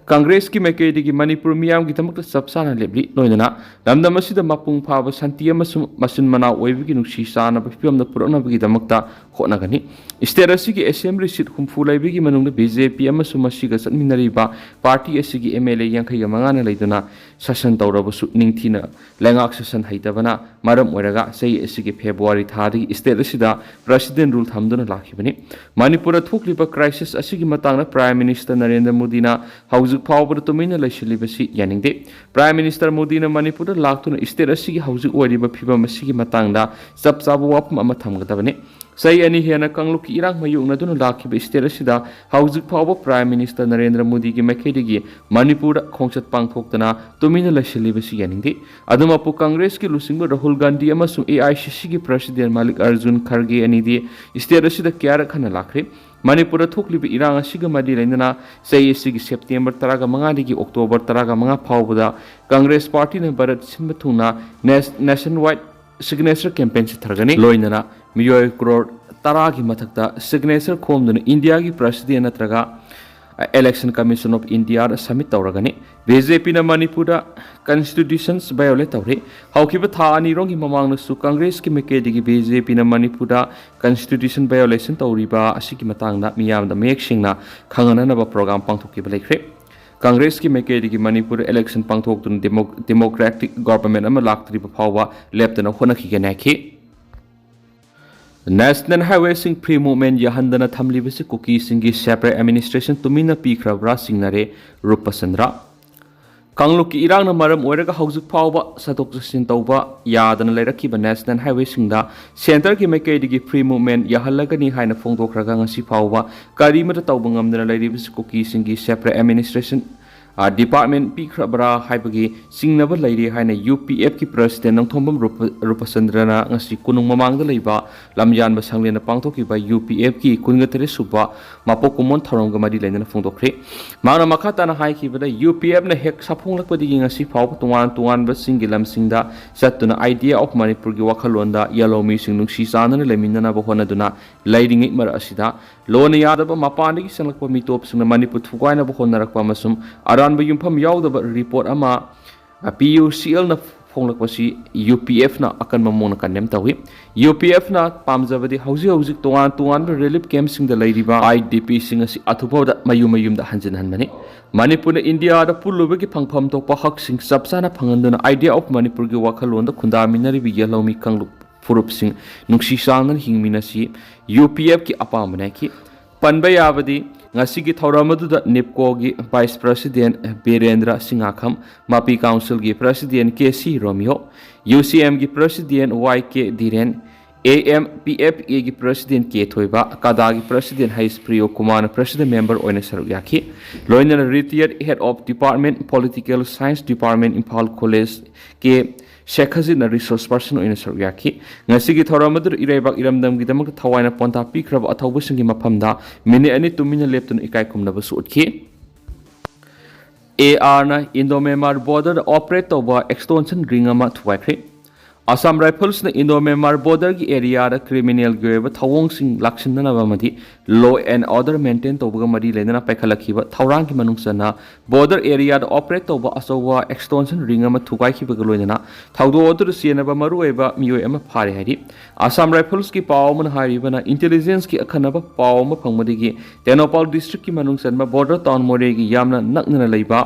Congressꯀꯤ ꯃꯥꯏꯀꯩꯗꯒꯤ ꯃꯅꯤꯄꯨꯔ ꯃꯤꯌꯥꯝꯒꯤꯗꯃꯛꯇ ꯆꯞ ꯆꯥꯅ ꯂꯦꯞꯂꯤ, ꯂꯣꯏꯅꯅ ꯂꯝꯗꯝ ꯑꯁꯤꯗ ꯃꯄꯨꯡ ꯐꯥꯕ ꯁꯥꯟꯇꯤ ꯑꯃꯁꯨꯡ ꯃꯆꯤꯟ ꯃꯅꯥꯎ ꯑꯣꯏꯕꯒꯤ ꯅꯨꯡꯁꯤ ꯆꯥꯟꯅꯕ ꯐꯤꯕꯝꯗ ꯄꯨꯔꯛꯅꯕꯒꯤꯗꯃꯛꯇ ꯍꯣꯠꯅꯒꯅꯤ꯫ State ꯑꯁꯤꯒꯤ assembly seat ꯍꯨꯝꯐꯨ ꯂꯩꯕꯒꯤ ꯃꯅꯨꯡꯗ BJP ꯑꯃꯁꯨꯡ ꯃꯁꯤꯒ ꯆꯠꯃꯤꯟꯅꯔꯤꯕ party ꯑꯁꯤꯒꯤ MLA ꯌꯥꯡꯈꯩꯒ ꯃꯉꯥꯅ ꯂꯩꯗꯨꯅ ꯁꯥꯁꯟ ꯇꯧꯔꯕꯁꯨ ꯅꯤꯡꯊꯤꯅ ꯂꯩꯉꯥꯛ ꯁꯥꯁꯟ ꯍꯩꯇꯕꯅ ꯃꯔꯝ ꯑꯣꯏꯔꯒ ꯆꯍꯤ ꯑꯁꯤꯒꯤ February ꯊꯥꯗꯒꯤ state ꯑꯁꯤꯗ president rule ꯊꯝꯗꯨꯅ ꯂꯥꯛꯈꯤꯕꯅꯤ꯫ ꯃꯅꯤꯄꯨꯔꯗ ꯊꯣꯛꯂꯤꯕ crisis ꯑꯁꯤꯒꯤ ꯃꯇꯥꯡꯗ Prime Minister ꯅꯔꯦꯟꯗ꯭ꯔ ꯃꯣꯗꯤꯅ ꯍꯧꯖꯤꯛ ꯐꯥꯎꯕꯗ ꯇꯨꯃꯤꯟꯅ ꯂꯩꯁꯤꯜꯂꯤꯕꯁꯤ ꯌꯥꯅꯤꯡꯗꯦ꯫ Prime Minister ꯃꯣꯗꯤꯅ ꯃꯅꯤꯄꯨꯔꯗ ꯂꯥꯛꯇꯨꯅ state ꯑꯁꯤꯒꯤ ꯍꯧꯖꯤꯛ ꯑꯣꯏꯔꯤꯕ ꯐꯤꯕꯝ ꯑꯁꯤꯒꯤ ꯃꯇꯥꯡꯗ ꯆꯞ ꯆꯥꯕ ꯋꯥꯐꯝ ꯑꯃ ꯊꯝꯒꯗꯕꯅꯤ꯫ ꯆꯍꯤ ꯑꯅꯤ ꯍꯦꯟꯅ ꯀꯥꯡꯂꯨꯞꯀꯤ ꯏꯔꯥꯡ ꯃꯥꯌꯣꯛꯅꯗꯨꯅ ꯂꯥꯛꯈꯤꯕ state ꯑꯁꯤꯗ ꯍꯧꯖꯤꯛ ꯐꯥꯎꯕ Prime Minister ꯅꯔꯦꯟꯗ꯭ꯔ ꯃꯣꯗꯤꯒꯤ ꯃꯥꯏꯀꯩꯗꯒꯤ ꯃꯅꯤꯄꯨꯔꯗ ꯈꯣꯡꯆꯠ ꯄꯥꯡꯊꯣꯛꯇꯅ ꯇꯨꯃꯤꯟꯅ ꯂꯩꯁꯤꯜꯂꯤꯕꯁꯤ ꯌꯥꯅꯤꯡꯗꯦ꯫ ꯑꯗꯨꯃꯛꯄꯨ Congressꯀꯤ ꯂꯨꯆꯤꯡꯕ ꯔꯥꯍꯨꯜ ꯒꯥꯟꯙꯤ ꯑꯃꯁꯨꯡ AICCꯒꯤ President ꯃꯜꯂꯤꯀꯥꯔꯖꯨꯟ ꯈꯔꯒꯦ ꯑꯅꯤꯗꯤ state ꯑꯁꯤꯗ ꯀꯌꯥꯔꯛ ꯍꯟꯅ ꯂꯥꯛꯈ꯭ꯔꯦ꯫ ꯃꯅꯤꯄꯨꯔꯗ ꯊꯣꯛꯂꯤꯕ ꯏꯔꯥꯡ ꯑꯁꯤꯒ ꯃꯔꯤ ꯂꯩꯅꯅ ꯆꯍꯤ ꯑꯁꯤꯒꯤ September ꯇꯔꯥꯃꯉꯥꯗꯒꯤ October ꯇꯔꯥꯃꯉꯥ ꯐꯥꯎꯕꯗ Congress partyꯅ ꯚꯥꯔꯠ ꯁꯤꯟꯕ ꯊꯨꯡꯅ nationwide signature campaign ꯆꯠꯊꯔꯒꯅꯤ꯫ ꯂꯣꯏꯅꯅ ꯃꯤꯑꯣꯏ ꯀ꯭ꯔꯣꯔ ꯇꯔꯥꯒꯤ ꯃꯊꯛꯇ signature ꯈꯣꯝꯗꯨꯅ Indiaꯒꯤ President ꯅꯠꯇ꯭ꯔꯒ Election Commission of Indiaꯗ submit ꯇꯧꯔꯒꯅꯤ꯫ BJPꯅ ꯃꯅꯤꯄꯨꯔꯗ Constitutions violate ꯇꯧꯔꯤ꯫ ꯍꯧꯈꯤꯕ ꯊꯥ ꯑꯅꯤꯔꯣꯝꯒꯤ ꯃꯃꯥꯡꯗꯁꯨ Congressꯀꯤ ꯃꯥꯏꯀꯩꯗꯒꯤ BJPꯅ ꯃꯅꯤꯄꯨꯔꯗ Constitution violation ꯇꯧꯔꯤꯕ ꯑꯁꯤꯒꯤ ꯃꯇꯥꯡꯗ ꯃꯤꯌꯥꯝꯗ ꯃꯌꯦꯛ ꯁꯦꯡꯅ ꯈꯪꯍꯟꯅꯅꯕ program ꯄꯥꯡꯊꯣꯛꯈꯤꯕ ꯂꯩꯈ꯭ꯔꯦ꯫ Congressꯀꯤ ꯃꯥꯏꯀꯩꯗꯒꯤ ꯃꯅꯤꯄꯨꯔꯗ election ꯄꯥꯡꯊꯣꯛꯇꯨꯅ demo-, democratic government ꯑꯃ ꯂꯥꯛꯇ꯭ꯔꯤꯕ ꯐꯥꯎꯕ ꯂꯦꯞꯇꯅ ꯍꯣꯠꯅꯈꯤꯒꯅꯤ ꯍꯥꯏꯈꯤ꯫ National Highwayꯁꯤꯡ free movement ꯌꯥꯍꯟꯗꯅ ꯊꯝꯂꯤꯕꯁꯤ ꯀꯨꯀꯤꯁꯤꯡꯒꯤ separate administration ꯇꯨꯃꯤꯟꯅ ꯄꯤꯈ꯭ꯔꯕ꯭ꯔꯥ ꯆꯤꯡꯅꯔꯦ ꯔꯨꯄꯆꯟꯗ꯭ꯔ꯫ ꯀꯥꯡꯂꯨꯞꯀꯤ ꯏꯔꯥꯡꯅ ꯃꯔꯝ ꯑꯣꯏꯔꯒ ꯍꯧꯖꯤꯛ ꯐꯥꯎꯕ ꯆꯠꯊꯣꯛ ꯆꯠꯁꯤꯟ ꯇꯧꯕ ꯌꯥꯗꯅ ꯂꯩꯔꯛꯈꯤꯕ National Highwayꯁꯤꯡꯗ centreꯒꯤ ꯃꯥꯏꯀꯩꯗꯒꯤ free movement ꯌꯥꯍꯜꯂꯒꯅꯤ ꯍꯥꯏꯅ ꯐꯣꯡꯗꯣꯛꯈ꯭ꯔꯒ ꯉꯁꯤ ꯐꯥꯎꯕ ꯀꯔꯤꯃꯠꯇ ꯇꯧꯕ ꯉꯝꯗꯅ ꯂꯩꯔꯤꯕꯁꯤ ꯀꯨꯀꯤꯁꯤꯡꯒꯤ separate administration, ꯑ, department ꯄꯤꯈ꯭ꯔꯕ꯭ꯔꯥ ꯍꯥꯏꯕꯒꯤ ꯆꯤꯡꯅꯕ ꯂꯩꯔꯤ ꯍꯥꯏꯅ UPFꯀꯤ President ꯅꯣꯡꯊꯣꯝꯕꯝ ꯔꯨꯄ-, ꯔꯨꯄꯆꯟꯗ꯭ꯔꯅ ꯉꯁꯤ ꯀꯣꯅꯨꯡ ꯃꯃꯥꯡꯗ ꯂꯩꯕ ꯂꯝꯌꯥꯟꯕ ꯁꯪꯂꯦꯟꯗ ꯄꯥꯡꯊꯣꯛꯈꯤꯕ UPFꯀꯤ ꯀꯨꯟꯒ ꯇꯔꯦꯠ ꯁꯨꯕ ꯃꯄꯣꯛ ꯀꯨꯝꯑꯣꯟ ꯊꯧꯔꯝꯒ ꯃꯔꯤ ꯂꯩꯅꯅ ꯐꯣꯡꯗꯣꯛꯈ꯭ꯔꯦ꯫ ꯃꯍꯥꯛꯅ ꯃꯈꯥ ꯇꯥꯅ ꯍꯥꯏꯈꯤꯕꯗ, UPFꯅ ꯍꯦꯛ ꯁꯥꯐꯣꯡꯂꯛꯄꯗꯒꯤ ꯉꯁꯤ ꯐꯥꯎꯕ ꯇꯣꯉꯥꯟ ꯇꯣꯉꯥꯟꯕꯁꯤꯡꯒꯤ ꯂꯝꯁꯤꯡꯗ ꯆꯠꯇꯨꯅ Idea of Manipurꯒꯤ ꯋꯥꯈꯜꯂꯣꯟꯗ ꯌꯦꯜꯍꯧꯃꯤꯁꯤꯡ ꯅꯨꯡꯁꯤ ꯆꯥꯟꯅꯅ ꯂꯩꯃꯤꯟꯅꯅꯕ ꯍꯣꯠꯅꯗꯨꯅ ꯂꯩꯔꯤꯉꯩ ꯃꯔꯛ ꯑꯁꯤꯗ ꯂꯣꯟꯅ ꯌꯥꯗꯕ ꯃꯄꯥꯟꯗꯒꯤ ꯆꯪꯂꯛꯄ ꯃꯤꯇꯣꯞꯁꯤꯡꯅ ꯃꯅꯤꯄꯨꯔ ꯊꯨꯒꯥꯏꯅꯕ ꯍꯣꯠꯅꯔꯛꯄ ꯑꯃꯁꯨꯡ ꯑꯔꯥꯟꯕ ꯌꯨꯝꯐꯝ ꯌꯥꯎꯗꯕ report ꯑꯃ, ꯑ, PUCLꯅ ꯐꯣꯡꯂꯛꯄꯁꯤ UPFꯅ ꯑꯀꯟꯕ ꯃꯑꯣꯡꯗ condemn ꯇꯧꯏ꯫ UPFꯅ ꯄꯥꯝꯖꯕꯗꯤ ꯍꯧꯖꯤꯛ ꯍꯧꯖꯤꯛ ꯇꯣꯉꯥꯟ ꯇꯣꯉꯥꯟꯕ relief campꯁꯤꯡꯗ ꯂꯩꯔꯤꯕ IDPꯁꯤꯡ ꯑꯁꯤ ꯑꯊꯨꯕꯗ ꯃꯌꯨꯝ ꯃꯌꯨꯝꯗ ꯍꯟꯖꯤꯟꯍꯟꯕꯅꯤ꯫ ꯃꯅꯤꯄꯨꯔꯅ ꯏꯟꯗꯤꯌꯥꯗ ꯄꯨꯜꯂꯨꯕꯒꯤ ꯐꯪꯐꯝ ꯊꯣꯛꯄ ꯍꯛꯁꯤꯡ ꯆꯞ ꯆꯥꯅ ꯐꯪꯍꯟꯗꯨꯅ Idea of Manipurꯒꯤ ꯋꯥꯈꯜꯂꯣꯟꯗ ꯈꯨꯟꯗꯥꯃꯤꯟꯅꯔꯤꯕ ꯌꯦꯜꯍꯧꯃꯤ ꯀꯥꯡꯂꯨꯞ ꯐꯨꯔꯨꯞꯁꯤꯡ ꯅꯨꯡꯁꯤ ꯆꯥꯟꯅꯅ ꯍꯤꯡꯃꯤꯟꯅꯁꯤ UPFꯀꯤ ꯑꯄꯥꯝꯕꯅꯤ ꯍꯥꯏꯈꯤ꯫ ꯄꯟꯕ ꯌꯥꯕꯗꯤ, ꯉꯁꯤꯒꯤ ꯊꯧꯔꯝ ꯑꯗꯨꯗ NEEPCOꯒꯤ Vice President ꯕꯤꯔꯦꯟꯗ꯭ꯔ ꯁꯤꯡꯍꯥꯈꯝ, ꯃꯄꯤ Councilꯒꯤ President ꯀꯦ ꯁꯤ ꯔꯣꯃꯤꯌꯣ, UCMꯒꯤ President Y K Dhiren, A M P F ꯑꯦꯒꯤ ꯄ꯭ꯔꯦꯁꯤꯗꯦꯟꯠ ꯀꯦ ꯊꯣꯏꯕ, ꯀꯗꯥꯒꯤ ꯄ꯭ꯔꯦꯁꯤꯗꯦꯟꯠ ꯍꯩꯆ ꯄ꯭ꯔꯤꯌꯣ ꯀꯨꯃꯥꯔꯅ ꯄ꯭ꯔꯦꯁꯤꯗꯦꯟꯠ ꯃꯦꯝꯕꯔ ꯑꯣꯏꯅ ꯁꯔꯨꯛ ꯌꯥꯈꯤ꯫ ꯂꯣꯏꯅꯅ ꯔꯤꯇꯤꯌꯔꯗ head of department, political science department, Imphal college, K ꯁꯦꯈꯖꯤꯠꯅ ꯔꯤꯁꯣꯔꯁ ꯄꯔꯁꯟ ꯑꯣꯏꯅ ꯁꯔꯨꯛ ꯌꯥꯈꯤ꯫ ꯉꯁꯤꯒꯤ ꯊꯧꯔꯝ ꯑꯗꯨꯗ ꯏꯔꯩꯕꯥꯛ ꯏꯔꯝꯗꯝꯒꯤꯗꯃꯛꯇ ꯊꯋꯥꯏꯅ ꯄꯣꯟꯊꯥ ꯄꯤꯈ꯭ꯔꯕ ꯑꯊꯧꯕꯁꯤꯡꯒꯤ ꯃꯐꯝꯗ ꯃꯤꯅꯤꯠ ꯑꯅꯤ ꯇꯨꯃꯤꯟꯅ ꯂꯦꯞꯇꯨꯅ ꯏꯀꯥꯏ ꯈꯨꯝꯅꯕꯁꯨ ꯎꯠꯈꯤ꯫ ꯑꯦ ꯑꯥꯔꯅ ꯏꯟꯗꯣ ꯃ꯭ꯌꯥꯟꯃꯥꯔ ꯕꯣꯔꯗꯔꯗ ꯑꯣꯄꯔꯦꯠ ꯇꯧꯕ ꯑꯦꯛꯁꯇꯣꯔꯁꯟ ꯔꯤꯡ ꯑꯃ ꯊꯨꯒꯥꯏꯈ꯭ꯔꯦ꯫ ꯑꯁꯥꯝ ꯔꯥꯏꯐꯜꯁꯅ ꯏꯟꯗꯣ ꯃ꯭ꯌꯥꯟꯃꯥꯔ ꯕꯣꯔꯗꯔꯒꯤ ꯑꯦꯔꯤꯌꯥꯗ ꯀ꯭ꯔꯤꯃꯤꯅꯦꯜꯒꯤ ꯑꯣꯏꯕ ꯊꯧꯑꯣꯡꯁꯤꯡ ꯂꯥꯛꯁꯤꯟꯅꯅꯕ ꯑꯃꯗꯤ law and order maintain ꯇꯧꯕꯒ ꯃꯔꯤ ꯂꯩꯅꯅ ꯄꯥꯏꯈꯠꯂꯛꯈꯤꯕ ꯊꯧꯔꯥꯡꯒꯤ ꯃꯅꯨꯡ ꯆꯟꯅ ꯕꯣꯔꯗꯔ ꯑꯦꯔꯤꯌꯥꯗ ꯑꯣꯄꯔꯦꯠ ꯇꯧꯕ ꯑꯆꯧꯕ ꯑꯦꯛꯁꯇꯣꯔꯁꯟ ꯔꯤꯡ ꯑꯃ ꯊꯨꯒꯥꯏꯈꯤꯕꯒ ꯂꯣꯏꯅꯅ ꯊꯧꯗꯣꯛ ꯑꯗꯨꯗ ꯆꯦꯟꯅꯕ ꯃꯔꯨꯑꯣꯏꯕ ꯃꯤꯑꯣꯏ ꯑꯃ ꯐꯥꯔꯦ ꯍꯥꯏꯔꯤ꯫ ꯑꯁꯥꯝ ꯔꯥꯏꯐꯜꯁꯀꯤ ꯄꯥꯎ ꯑꯃꯅ ꯍꯥꯏꯔꯤꯕꯅ, ꯏꯟꯇꯦꯂꯤꯖꯦꯟꯁꯀꯤ ꯑꯈꯟꯅꯕ ꯄꯥꯎ ꯑꯃ ꯐꯪꯕꯗꯒꯤ ꯇꯦꯡꯅꯧꯄꯥꯜ ꯗꯤꯁꯇ꯭ꯔꯤꯛꯀꯤ ꯃꯅꯨꯡ ꯆꯟꯕ ꯕꯣꯔꯗꯔ ꯇꯥꯎꯟ ꯃꯣꯔꯦꯒꯤ ꯌꯥꯝꯅ ꯅꯛꯅꯅ ꯂꯩꯕ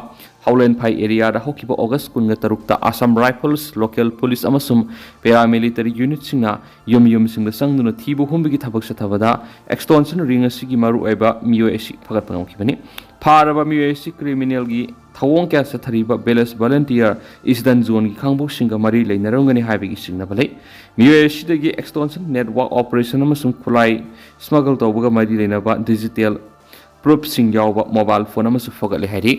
ꯍꯥꯎꯂꯦꯟꯐꯥꯏ ꯑꯦꯔꯤꯌꯥꯗ ꯍꯧꯈꯤꯕ ꯑꯣꯒꯁ ꯀꯨꯟꯒ ꯇꯔꯨꯛꯇ ꯑꯁꯥꯝ ꯔꯥꯏꯐꯜꯁ, ꯂꯣꯀꯦꯜ ꯄꯨꯂꯤꯁ ꯑꯃꯁꯨꯡ ꯄꯦꯔꯥꯃꯤꯂꯤꯇꯔꯤ ꯌꯨꯅꯤꯠꯁꯤꯡꯅ ꯌꯨꯝ ꯌꯨꯝꯁꯤꯡꯗ ꯆꯪꯗꯨꯅ ꯊꯤꯕ ꯍꯨꯝꯕꯒꯤ ꯊꯕꯛ ꯆꯠꯊꯕꯗ ꯑꯦꯛꯁꯇꯣꯔꯁꯟ ꯔꯤꯡ ꯑꯁꯤꯒꯤ ꯃꯔꯨꯑꯣꯏꯕ ꯃꯤꯑꯣꯏ ꯑꯁꯤ ꯐꯒꯠꯄ ꯉꯝꯈꯤꯕꯅꯤ꯫ ꯐꯥꯔꯕ ꯃꯤꯑꯣꯏ ꯑꯁꯤ ꯀ꯭ꯔꯤꯃꯤꯅꯦꯜꯒꯤ ꯊꯧꯑꯣꯡ ꯀꯌꯥ ꯆꯠꯊꯔꯤꯕ ꯚꯤꯂꯦꯖ ꯚꯣꯂꯨꯟꯇꯤꯌꯔ ꯏꯁꯇꯔꯟ ꯖꯣꯟꯒꯤ ꯈꯥꯡꯕꯨꯁꯤꯡꯒ ꯃꯔꯤ ꯂꯩꯅꯔꯝꯒꯅꯤ ꯍꯥꯏꯕꯒꯤ ꯆꯤꯡꯅꯕ ꯂꯩ꯫ ꯃꯤꯑꯣꯏ ꯑꯁꯤꯗꯒꯤ ꯑꯦꯛꯁꯇꯣꯔꯁꯟ ꯅꯦꯠꯋꯥꯔꯛ ꯑꯣꯄꯔꯦꯁꯟ ꯑꯃꯁꯨꯡ ꯈꯨꯠꯂꯥꯏ ꯁ꯭ꯃꯒꯜ ꯇꯧꯕꯒ ꯃꯔꯤ ꯂꯩꯅꯕ ꯗꯤꯖꯤꯇꯦꯜ ꯄ꯭ꯔꯨꯐꯁꯤꯡ ꯌꯥꯎꯕ ꯃꯣꯕꯥꯏꯜ ꯐꯣꯟ ꯑꯃꯁꯨ ꯐꯒꯠꯂꯦ ꯍꯥꯏꯔꯤ꯫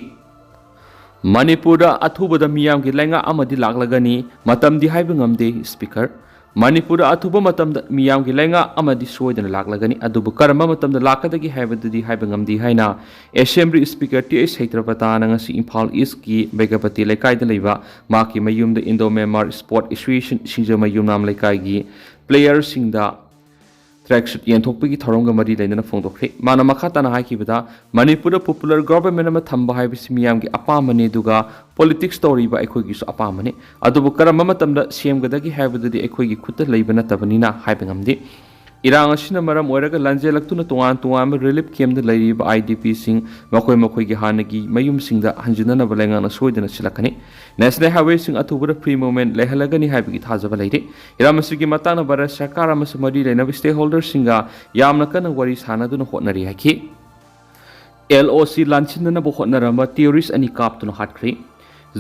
ꯃꯅꯤꯄꯨꯔꯗ ꯑꯊꯨꯕꯗ ꯃꯤꯌꯥꯝꯒꯤ ꯂꯩꯉꯥꯛ ꯑꯃꯗꯤ ꯂꯥꯛꯂꯒꯅꯤ, ꯃꯇꯝꯗꯤ ꯍꯥꯏꯕ ꯉꯝꯗꯦ, ꯁ꯭ꯄꯤꯀꯔ꯫ ꯃꯅꯤꯄꯨꯔꯗ ꯑꯊꯨꯕ ꯃꯇꯝꯗ ꯃꯤꯌꯥꯝꯒꯤ ꯂꯩꯉꯥꯛ ꯑꯃꯗꯤ ꯁꯣꯏꯗꯅ ꯂꯥꯛꯂꯒꯅꯤ, ꯑꯗꯨꯕꯨ ꯀꯔꯝꯕ ꯃꯇꯝꯗ ꯂꯥꯛꯀꯗꯒꯦ ꯍꯥꯏꯕꯗꯨꯗꯤ ꯍꯥꯏꯕ ꯉꯝꯗꯦ ꯍꯥꯏꯅ ꯑꯦꯁꯦꯝꯕ꯭ꯂꯤ ꯁ꯭ꯄꯤꯀꯔ ꯇꯤ ꯑꯩꯆ ꯁꯩꯇ꯭ꯔꯄꯇꯥꯅ ꯉꯁꯤ ꯏꯝꯐꯥꯜ ꯏꯁ꯭ꯠꯀꯤ ꯕꯦꯒꯄꯇꯤ ꯂꯩꯀꯥꯏꯗ ꯂꯩꯕ ꯃꯍꯥꯛꯀꯤ ꯃꯌꯨꯝꯗ ꯏꯟꯗꯣ ꯃ꯭ꯌꯥꯟꯃꯥꯔ ꯁ꯭ꯄꯣꯔꯠ ꯑꯦꯁꯣꯁꯤꯌꯦꯁꯟ ꯁꯤꯡꯖꯃꯩ ꯌꯨꯝꯅꯥꯝ ꯂꯩꯀꯥꯏꯒꯤ ꯄ꯭ꯂꯦꯌꯔꯁꯤꯡꯗ ꯇ꯭ꯔꯦꯛꯁꯨꯠ ꯌꯦꯟꯊꯣꯛꯄꯒꯤ ꯊꯧꯔꯝꯒ ꯃꯔꯤ ꯂꯩꯅꯅ ꯐꯣꯡꯗꯣꯛꯈ꯭ꯔꯦ꯫ ꯃꯥꯅ ꯃꯈꯥ ꯇꯥꯅ ꯍꯥꯏꯈꯤꯕꯗ, ꯃꯅꯤꯄꯨꯔꯗ ꯄꯣꯄꯨꯂꯔ ꯒꯣꯚꯔꯟꯃꯦꯟꯠ ꯑꯃ ꯊꯝꯕ ꯍꯥꯏꯕꯁꯤ ꯃꯤꯌꯥꯝꯒꯤ ꯑꯄꯥꯝꯕꯅꯤ, ꯑꯗꯨꯒ ꯄꯣꯂꯤꯇꯤꯛꯁ ꯇꯧꯔꯤꯕ ꯑꯩꯈꯣꯏꯒꯤꯁꯨ ꯑꯄꯥꯝꯕꯅꯤ꯫ ꯑꯗꯨꯕꯨ ꯀꯔꯝꯕ ꯃꯇꯝꯗ ꯁꯦꯝꯒꯗꯒꯦ ꯍꯥꯏꯕꯗꯨꯗꯤ ꯑꯩꯈꯣꯏꯒꯤ ꯈꯨꯠꯇ ꯂꯩꯕ ꯅꯠꯇꯕꯅꯤꯅ ꯍꯥꯏꯕ ꯉꯝꯗꯦ꯫ ꯏꯔꯥꯡ ꯑꯁꯤꯅ ꯃꯔꯝ ꯑꯣꯏꯔꯒ ꯂꯟꯖꯦꯜꯂꯛꯇꯨꯅ ꯇꯣꯉꯥꯟ ꯇꯣꯉꯥꯟꯕ ꯔꯤꯂꯤꯐ ꯀꯦꯝꯞꯇ ꯂꯩꯔꯤꯕ ꯑꯥꯏ ꯗꯤ ꯄꯤꯁꯤꯡ ꯃꯈꯣꯏ ꯃꯈꯣꯏꯒꯤ ꯍꯥꯟꯅꯒꯤ ꯃꯌꯨꯝꯁꯤꯡꯗ ꯍꯟꯖꯤꯟꯅꯅꯕ ꯂꯩꯉꯥꯛꯅ ꯁꯣꯏꯗꯅ ꯁꯤꯜꯂꯛꯀꯅꯤ꯫ ꯅꯦꯁꯅꯦꯜ ꯍꯥꯏꯋꯦꯁꯤꯡ ꯑꯊꯨꯕꯗ ꯐ꯭ꯔꯤ ꯃꯨꯚꯃꯦꯟꯠ ꯂꯩꯍꯜꯂꯒꯅꯤ ꯍꯥꯏꯕꯒꯤ ꯊꯥꯖꯕ ꯂꯩꯔꯤ꯫ ꯍꯤꯔꯝ ꯑꯁꯤꯒꯤ ꯃꯇꯥꯡꯗ ꯚꯥꯔꯠ ꯁꯔꯀꯥꯔ ꯑꯃꯁꯨꯡ ꯃꯔꯤ ꯂꯩꯅꯕ ꯁ꯭ꯇꯦꯛꯍꯣꯜꯗꯔꯁꯤꯡꯒ ꯌꯥꯝꯅ ꯀꯟꯅ ꯋꯥꯔꯤ ꯁꯥꯅꯗꯨꯅ ꯍꯣꯠꯅꯔꯤ ꯍꯥꯏꯈꯤ꯫ ꯑꯦꯜ ꯑꯣ ꯁꯤ ꯂꯥꯟꯁꯤꯟꯅꯅꯕ ꯍꯣꯠꯅꯔꯝꯕ ꯇꯦꯔꯣꯔꯤꯁ ꯑꯅꯤ ꯀꯥꯞꯇꯨꯅ ꯍꯥꯠꯈ꯭ꯔꯦ꯫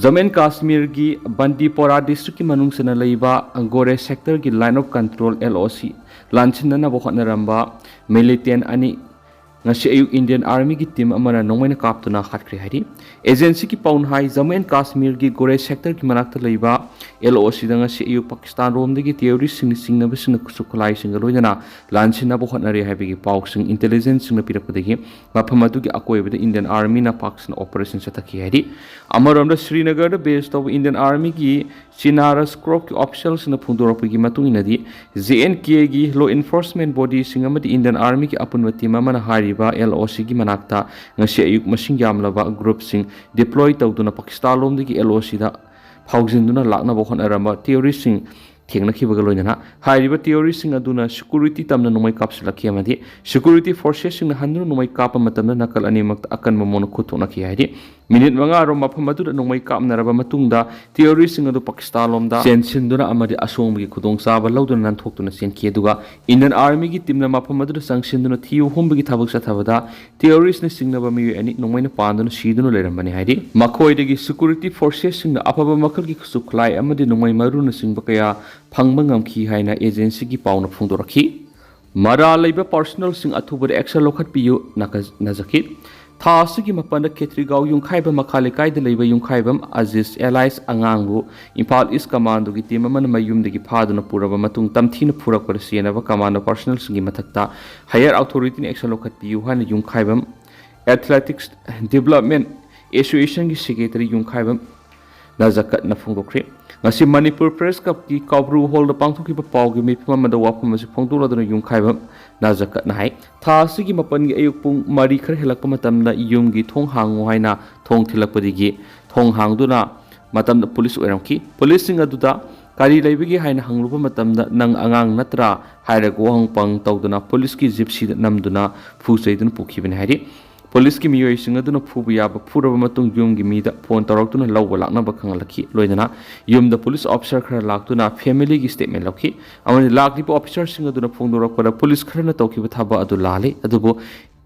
ꯖꯝꯃꯨ ꯑꯦꯟ ꯀꯥꯁꯃꯤꯔꯒꯤ ꯕꯟꯗꯤꯄꯣꯔꯥ ꯗꯤꯁꯇ꯭ꯔꯤꯛꯀꯤ ꯃꯅꯨꯡ ꯆꯟꯅ ꯂꯩꯕ ꯒꯣꯔꯦ ꯁꯦꯛꯇꯔꯒꯤ ꯂꯥꯏꯟ ꯑꯣꯐ ꯀꯟꯇ꯭ꯔꯣꯜ, ꯑꯦꯜ ꯑꯣ ꯁꯤ, ꯂꯥꯟꯁꯤꯟꯅꯅꯕ ꯍꯣꯠꯅꯔꯝꯕ ꯃꯤꯂꯤꯇꯦꯟ ꯑꯅꯤ ꯉꯁꯤ ꯑꯌꯨꯛ ꯏꯟꯗꯤꯌꯟ ꯑꯥꯔꯃꯤꯒꯤ ꯇꯤꯝ ꯑꯃꯅ ꯅꯣꯡꯃꯩꯅ ꯀꯥꯞꯇꯨꯅ ꯍꯥꯠꯈ꯭ꯔꯦ ꯍꯥꯏꯔꯤ꯫ ꯑꯦꯖꯦꯟꯁꯤꯒꯤ ꯄꯥꯎꯅ ꯍꯥꯏ, ꯖꯝꯃꯨ ꯑꯦꯟ ꯀꯥꯁꯃꯤꯔꯒꯤ ꯒꯣꯔꯦ ꯁꯦꯛꯇꯔꯒꯤ ꯃꯅꯥꯛꯇ ꯂꯩꯕ ꯑꯦꯜ ꯑꯣ ꯁꯤꯗ ꯉꯁꯤ ꯑꯌꯨꯛ ꯄꯥꯀꯤꯁꯇꯥꯟ ꯔꯣꯝꯗꯒꯤ ꯇꯦꯔꯣꯔꯤꯁꯁꯤꯡꯅ ꯆꯤꯡꯅꯕꯁꯤꯡꯅ ꯈꯨꯠꯁꯨ ꯈꯨꯠꯂꯥꯏꯁꯤꯡꯒ ꯂꯣꯏꯅꯅ ꯂꯥꯟꯁꯤꯟꯅꯕ ꯍꯣꯠꯅꯔꯤ ꯍꯥꯏꯕꯒꯤ ꯄꯥꯎꯁꯤꯡ ꯏꯟꯇꯦꯂꯤꯖꯦꯟꯁꯁꯤꯡꯅ ꯄꯤꯔꯛꯄꯗꯒꯤ ꯃꯐꯝ ꯑꯗꯨꯒꯤ ꯑꯀꯣꯏꯕꯗ ꯏꯟꯗꯤꯌꯟ ꯑꯥꯔꯃꯤꯅ ꯄꯥꯛ ꯁꯟꯅ ꯑꯣꯄꯔꯦꯁꯟ ꯆꯠꯊꯈꯤ ꯍꯥꯏꯔꯤ꯫ ꯑꯃꯔꯣꯝꯗ ꯁ꯭ꯔꯤꯅꯒꯔꯗ ꯕꯦꯁ ꯇꯧꯕ ꯏꯟꯗꯤꯌꯟ ꯑꯥꯔꯃꯤꯒꯤ ꯆꯤꯅꯥꯔꯁ ꯀ꯭ꯔꯣꯞꯀꯤ ꯑꯣꯐꯤꯁꯤꯌꯦꯜꯁꯤꯡꯅ ꯐꯣꯡꯗꯣꯔꯛꯄꯒꯤ ꯃꯇꯨꯡ ꯏꯟꯅꯗꯤ, ꯖꯦ ꯑꯦꯟ ꯀꯦꯒꯤ ꯂꯣ ꯏꯟꯐꯣꯔꯁꯃꯦꯟ ꯕꯣꯗꯤꯁꯤꯡ ꯑꯃꯗꯤ ꯏꯟꯗꯤꯌꯟ ꯑꯥꯔꯃꯤꯒꯤ ꯑꯄꯨꯟꯕ ꯇꯤꯝ ꯑꯃꯅ ꯍꯥꯏꯔꯤꯕ ꯑꯦꯜ ꯑꯣ ꯁꯤꯒꯤ ꯃꯅꯥꯛꯇ ꯉꯁꯤ ꯑꯌꯨꯛ ꯃꯁꯤꯡ ꯌꯥꯝꯂꯕ ꯒ꯭ꯔꯨꯞꯁꯤꯡ ꯗꯤꯄ꯭ꯂꯣꯏ ꯇꯧꯗꯨꯅ ꯄꯥꯀꯤꯁꯇꯥꯟ ꯂꯣꯝꯗꯒꯤ ꯑꯦꯜ ꯑꯣ ꯁꯤꯗ ꯐꯥꯎꯖꯤꯟꯗꯨꯅ ꯂꯥꯛꯅꯕ ꯍꯣꯠꯅꯔꯝꯕ ꯇꯦꯔꯣꯔꯤꯁꯁꯤꯡ ꯊꯦꯡꯅꯈꯤꯕꯒ ꯂꯣꯏꯅꯅ ꯍꯥꯏꯔꯤꯕ ꯇꯦꯔꯣꯔꯤꯁꯁꯤꯡ ꯑꯗꯨꯅ ꯁꯦꯀ꯭ꯌꯨꯔꯤꯇꯤ ꯇꯝꯅ ꯅꯣꯡꯃꯩ ꯀꯥꯞꯁꯤꯜꯂꯛꯈꯤ ꯑꯃꯗꯤ ꯁꯦꯀ꯭ꯌꯨꯔꯤꯇꯤ ꯐꯣꯔꯁꯦꯁꯁꯤꯡꯅ ꯍꯟꯗꯨꯅ ꯅꯣꯡꯃꯩ ꯀꯥꯞꯄ ꯃꯇꯝꯗ ꯅꯥꯀꯜ ꯑꯅꯤꯃꯛꯇ ꯑꯀꯟꯕ ꯃꯑꯣꯡꯗ ꯈꯨꯠ ꯊꯣꯛꯅꯈꯤ ꯍꯥꯏꯔꯤ꯫ ꯃꯤꯅꯤꯠ ꯃꯉꯥꯔꯣꯝ ꯃꯐꯝ ꯑꯗꯨꯗ ꯅꯣꯡꯃꯩ ꯀꯥꯞꯅꯔꯕ ꯃꯇꯨꯡꯗ ꯇꯦꯔꯣꯔꯤꯁꯁꯤꯡ ꯑꯗꯨ ꯄꯥꯀꯤꯁꯇꯥꯟ ꯂꯣꯝꯗ ꯆꯦꯟꯁꯤꯟꯗꯨꯅ ꯑꯃꯗꯤ ꯑꯁꯣꯡꯕꯒꯤ ꯈꯨꯗꯣꯡꯆꯥꯕ ꯂꯧꯗꯨꯅ ꯅꯥꯟꯊꯣꯛꯇꯨꯅ ꯆꯦꯟꯈꯤ꯫ ꯑꯗꯨꯒ ꯏꯟꯗꯤꯌꯟ ꯑꯥꯔꯃꯤꯒꯤ ꯇꯤꯝꯅ ꯃꯐꯝ ꯑꯗꯨꯗ ꯆꯪꯁꯤꯟꯗꯨꯅ ꯊꯤꯕ ꯍꯨꯝꯕꯒꯤ ꯊꯕꯛ ꯆꯠꯊꯕꯗ ꯇꯦꯔꯣꯔꯤꯁꯅ ꯆꯤꯡꯅꯕ ꯃꯤꯑꯣꯏ ꯑꯅꯤ ꯅꯣꯡꯃꯩꯅ ꯄꯥꯟꯗꯨꯅ ꯁꯤꯗꯨꯅ ꯂꯩꯔꯝꯕꯅꯤ ꯍꯥꯏꯔꯤ꯫ ꯃꯈꯣꯏꯗꯒꯤ ꯁꯦꯀ꯭ꯌꯨꯔꯤꯇꯤ ꯐꯣꯔꯁꯦꯁꯁꯤꯡꯅ ꯑꯐꯕ ꯃꯈꯜꯒꯤ ꯈꯨꯠꯁꯨ ꯈꯨꯠꯂꯥꯏ ꯑꯃꯗꯤ ꯅꯣꯡꯃꯩ ꯃꯔꯨꯅꯆꯤꯡꯕ ꯀꯌꯥ ꯐꯪꯕ ꯉꯝꯈꯤ ꯍꯥꯏꯅ ꯑꯦꯖꯦꯟꯁꯤꯒꯤ ꯄꯥꯎꯅ ꯐꯣꯡꯗꯣꯔꯛꯈꯤ꯫ ꯃꯔꯥꯜ ꯂꯩꯕ ꯄꯥꯔꯁꯣꯅꯦꯜꯁꯤꯡ ꯑꯊꯨꯕꯗ ꯑꯦꯛꯁꯟ ꯂꯧꯈꯠꯄꯤꯌꯨ ꯅꯥꯀ-, ꯅꯖꯈꯤ꯫ ꯊꯥ ꯑꯁꯤꯒꯤ ꯃꯥꯄꯟꯗ ꯈꯦꯇ꯭ꯔꯤꯒꯥꯎ ꯌꯨꯝꯈꯥꯏꯕꯝ ꯃꯈꯥ ꯂꯩꯀꯥꯏꯗ ꯂꯩꯕ ꯌꯨꯝꯈꯥꯏꯕꯝ ꯑꯖꯤꯁ ꯑꯦꯂꯥꯏꯁ ꯑꯉꯥꯡꯕꯨ ꯏꯝꯐꯥꯜ ꯏꯁ ꯀꯃꯥꯟꯗꯣꯒꯤ ꯇꯤꯝ ꯑꯃꯅ ꯃꯌꯨꯝꯗꯒꯤ ꯐꯥꯗꯨꯅ ꯄꯨꯔꯕ ꯃꯇꯨꯡ ꯇꯝꯊꯤꯅ ꯐꯨꯔꯛꯄꯗ ꯆꯦꯟꯅꯕ ꯀꯃꯥꯟꯗꯣ ꯄꯥꯔꯁꯣꯅꯦꯜꯁꯤꯡꯒꯤ ꯃꯊꯛꯇ ꯍꯥꯌꯔ ꯑꯣꯊꯣꯔꯤꯇꯤꯅ ꯑꯦꯛꯁꯟ ꯂꯧꯈꯠꯄꯤꯌꯨ ꯍꯥꯏꯅ ꯌꯨꯝꯈꯥꯏꯕꯝ ꯑꯦꯊꯂꯦꯇꯤꯛꯁ ꯗꯤꯕꯦꯂꯞꯃꯦꯟ ꯑꯦꯁꯣꯁꯤꯌꯦꯁꯟꯒꯤ ꯁꯦꯀ꯭ꯔꯦꯇꯔꯤ ꯌꯨꯝꯈꯥꯏꯕꯝ ꯅꯖꯀꯠꯅ ꯐꯣꯡꯗꯣꯛꯈ꯭ꯔꯦ꯫ ꯉꯁꯤ ꯃꯅꯤꯄꯨꯔ ꯄ꯭ꯔꯦꯁ ꯀ꯭ꯂꯕꯀꯤ ꯀꯧꯕ꯭ꯔꯨ ꯍꯣꯜꯗ ꯄꯥꯡꯊꯣꯛꯈꯤꯕ ꯄꯥꯎꯒꯤ ꯃꯤꯐꯝ ꯑꯃꯗ ꯋꯥꯐꯝ ꯑꯁꯤ ꯐꯣꯡꯗꯣꯛꯂꯗꯨꯅ ꯌꯨꯝꯈꯥꯏꯕꯝ ꯅꯖꯀꯠꯅ ꯍꯥꯏ, ꯊꯥ ꯑꯁꯤꯒꯤ ꯃꯥꯄꯟꯒꯤ ꯑꯌꯨꯛ ꯄꯨꯡ ꯃꯔꯤ ꯈꯔ ꯍꯦꯜꯂꯛꯄ ꯃꯇꯝꯗ ꯌꯨꯝꯒꯤ ꯊꯣꯡ ꯍꯥꯡꯉꯨ ꯍꯥꯏꯅ ꯊꯣꯡ ꯊꯤꯜꯂꯛꯄꯗꯒꯤ ꯊꯣꯡ ꯍꯥꯡꯗꯨꯅ ꯃꯇꯝꯗ ꯄꯨꯂꯤꯁ ꯑꯣꯏꯔꯝꯈꯤ꯫ ꯄꯨꯂꯤꯁꯁꯤꯡ ꯑꯗꯨꯗ "ꯀꯔꯤ ꯂꯩꯕꯒꯦ?" ꯍꯥꯏꯅ ꯍꯪꯂꯨꯕ ꯃꯇꯝꯗ "ꯅꯪ ꯑꯉꯥꯡ ꯅꯠꯇ꯭ꯔꯥ?" ꯍꯥꯏꯔꯒ ꯋꯥꯍꯪ ꯄꯥꯎꯍꯪ ꯇꯧꯗꯨꯅ ꯄꯨꯂꯤꯁꯀꯤ ꯖꯤꯞꯁꯤꯗ ꯅꯝꯗꯨꯅ ꯐꯨ ꯆꯩꯗꯨꯅ ꯄꯨꯈꯤꯕꯅꯤ ꯍꯥꯏꯔꯤ꯫ ꯄꯨꯂꯤꯁꯀꯤ ꯃꯤꯑꯣꯏꯁꯤꯡ ꯑꯗꯨꯅ ꯐꯨꯕ ꯌꯥꯕ ꯐꯨꯔꯕ ꯃꯇꯨꯡ ꯌꯨꯝꯒꯤ ꯃꯤꯗ ꯐꯣꯟ ꯇꯧꯔꯛꯇꯨꯅ ꯂꯧꯕ ꯂꯥꯛꯅꯕ ꯈꯪꯍꯜꯂꯛꯈꯤ꯫ ꯂꯣꯏꯅꯅ ꯌꯨꯝꯗ ꯄꯨꯂꯤꯁ ꯑꯣꯐꯤꯁꯥꯔ ꯈꯔ ꯂꯥꯛꯇꯨꯅ ꯐꯦꯃꯤꯂꯤꯒꯤ ꯁ꯭ꯇꯦꯠꯃꯦꯟ ꯂꯧꯈꯤ ꯑꯃꯗꯤ ꯂꯥꯛꯂꯤꯕ ꯑꯣꯐꯤꯁꯥꯔꯁꯤꯡ ꯑꯗꯨꯅ ꯐꯣꯡꯗꯣꯔꯛꯄꯗ ꯄꯨꯂꯤꯁ ꯈꯔꯅ ꯇꯧꯈꯤꯕ ꯊꯕꯛ ꯑꯗꯨ ꯂꯥꯜꯂꯤ, ꯑꯗꯨꯕꯨ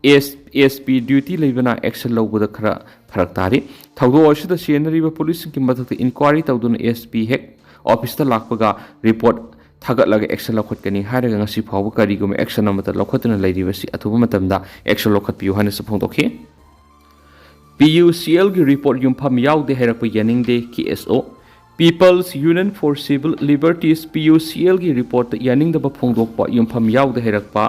ꯑꯦꯁ ꯑꯦꯁ ꯄꯤ ꯗ꯭ꯌꯨꯇꯤ ꯂꯩꯕꯅ ꯑꯦꯛꯁꯟ ꯂꯧꯕꯗ ꯈꯔ ꯐꯔꯛ ꯇꯥꯔꯤ꯫ ꯊꯧꯗꯣꯛ ꯑꯁꯤꯗ ꯆꯦꯟꯅꯔꯤꯕ ꯄꯨꯂꯤꯁꯁꯤꯡꯒꯤ ꯃꯊꯛꯇ ꯏꯟꯀ꯭ꯋꯥꯏꯔꯤ ꯇꯧꯗꯨꯅ ꯑꯦꯁ ꯄꯤ ꯍꯦꯛ ꯑꯣꯐꯤꯁꯇ ꯂꯥꯛꯄꯒ ꯔꯤꯄꯣꯔꯠ ꯊꯥꯒꯠꯂꯒ ꯑꯦꯛꯁꯟ ꯂꯧꯈꯠꯀꯅꯤ ꯍꯥꯏꯔꯒ ꯉꯁꯤ ꯐꯥꯎꯕ ꯀꯔꯤꯒꯨꯝꯕ ꯑꯦꯛꯁꯟ ꯑꯃꯠꯇ ꯂꯧꯈꯠꯇꯨꯅ ꯂꯩꯔꯤꯕꯁꯤ ꯑꯊꯨꯕ ꯃꯇꯝꯗ ꯑꯦꯛꯁꯟ ꯂꯧꯈꯠꯄꯤꯌꯨ ꯍꯥꯏꯅꯁꯨ ꯐꯣꯡꯗꯣꯛꯈꯤ꯫ ꯄꯤ ꯌꯨ ꯁꯤ ꯑꯦꯜꯒꯤ ꯔꯤꯄꯣꯔꯠ ꯌꯨꯝꯐꯝ ꯌꯥꯎꯗꯦ ꯍꯥꯏꯔꯛꯄ ꯌꯥꯅꯤꯡꯗꯦ ꯀꯦ ꯑꯦꯁ ꯑꯣ꯫ People's Union for Civil Liberties, P U C ꯑꯦꯜꯒꯤ ꯔꯤꯄꯣꯔꯠꯇ ꯌꯥꯅꯤꯡꯗꯕ ꯐꯣꯡꯗꯣꯛꯄ ꯌꯨꯝꯐꯝ ꯌꯥꯎꯗꯦ ꯍꯥꯏꯔꯛꯄ,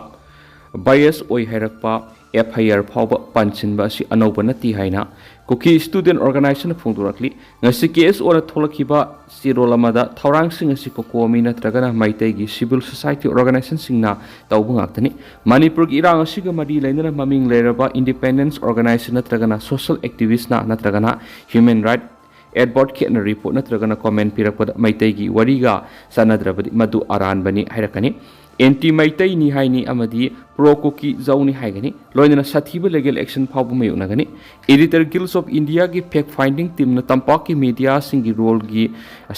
ꯕꯥꯏꯑꯦꯁ ꯑꯣꯏ ꯍꯥꯏꯔꯛꯄ, ꯑꯦꯐ ꯑꯥꯏ ꯑꯥꯔ ꯐꯥꯎꯕ ꯄꯥꯟꯁꯤꯟꯕ ꯑꯁꯤ ꯑꯅꯧꯕ ꯅꯠꯇꯦ ꯍꯥꯏꯅ ꯀꯨꯀꯤ ꯁ꯭ꯇꯨꯗꯦꯟꯠ ꯑꯣꯔꯒꯅꯥꯏꯖꯦꯁꯟꯅ ꯐꯣꯡꯗꯣꯔꯛꯂꯤ꯫ ꯉꯁꯤ ꯀꯦ ꯑꯦꯁ ꯑꯣꯅ ꯊꯣꯛꯂꯛꯈꯤꯕ ꯆꯦꯔꯣꯜ ꯑꯃꯗ ꯊꯧꯔꯥꯡꯁꯤꯡ ꯑꯁꯤ ꯀꯣꯀꯣꯃꯤ ꯅꯠꯇ꯭ꯔꯒꯅ ꯃꯩꯇꯩꯒꯤ ꯁꯤꯚꯤꯜ ꯁꯣꯁꯥꯏꯇꯤ ꯑꯣꯔꯒꯅꯥꯏꯖꯦꯁꯟꯁꯤꯡꯅ ꯇꯧꯕ ꯉꯥꯛꯇꯅꯤ꯫ ꯃꯅꯤꯄꯨꯔꯒꯤ ꯏꯔꯥꯡ ꯑꯁꯤꯒ ꯃꯔꯤ ꯂꯩꯅꯅ ꯃꯃꯤꯡ ꯂꯩꯔꯕ ꯏꯟꯗꯤꯄꯦꯟꯗꯦꯟꯁ ꯑꯣꯔꯒꯅꯥꯏꯖꯦꯁꯟ ꯅꯠꯇ꯭ꯔꯒꯅ ꯁꯣꯁꯤꯌꯦꯜ ꯑꯦꯛꯇꯤꯚꯤꯁ꯭ꯠꯅ ꯅꯠꯇ꯭ꯔꯒꯅ ꯍ꯭ꯌꯨꯃꯦꯟ ꯔꯥꯏꯠ ꯑꯦꯗꯚꯣꯀꯦꯠꯅ ꯔꯤꯄꯣꯔꯠ ꯅꯠꯇ꯭ꯔꯒꯅ ꯀꯣꯃꯦꯟ ꯄꯤꯔꯛꯄꯗ ꯃꯩꯇꯩꯒꯤ ꯋꯥꯔꯤꯒ ꯆꯥꯟꯅꯗ꯭ꯔꯕꯗꯤ ꯃꯗꯨ ꯑꯔꯥꯟꯕꯅꯤ ꯍꯥꯏꯔꯛꯀꯅꯤ꯫ ꯑꯦꯟꯇꯤ ꯃꯩꯇꯩꯅꯤ ꯍꯥꯏꯅꯤ ꯑꯃꯗꯤ ꯄ꯭ꯔꯣ ꯀꯨꯀꯤ ꯖꯧꯅꯤ ꯍꯥꯏꯒꯅꯤ꯫ ꯂꯣꯏꯅꯅ ꯁꯥꯊꯤꯕ ꯂꯤꯒꯦꯜ ꯑꯦꯛꯁꯟ ꯐꯥꯎꯕ ꯃꯥꯌꯣꯛꯅꯒꯅꯤ꯫ Editor Guild of Indiaꯒꯤ ꯐꯦꯛ ꯐꯥꯏꯟꯗꯤꯡ ꯇꯤꯝꯅ ꯇꯝꯄꯥꯛꯀꯤ ꯃꯤꯗꯤꯌꯥꯁꯤꯡꯒꯤ ꯔꯣꯜꯒꯤ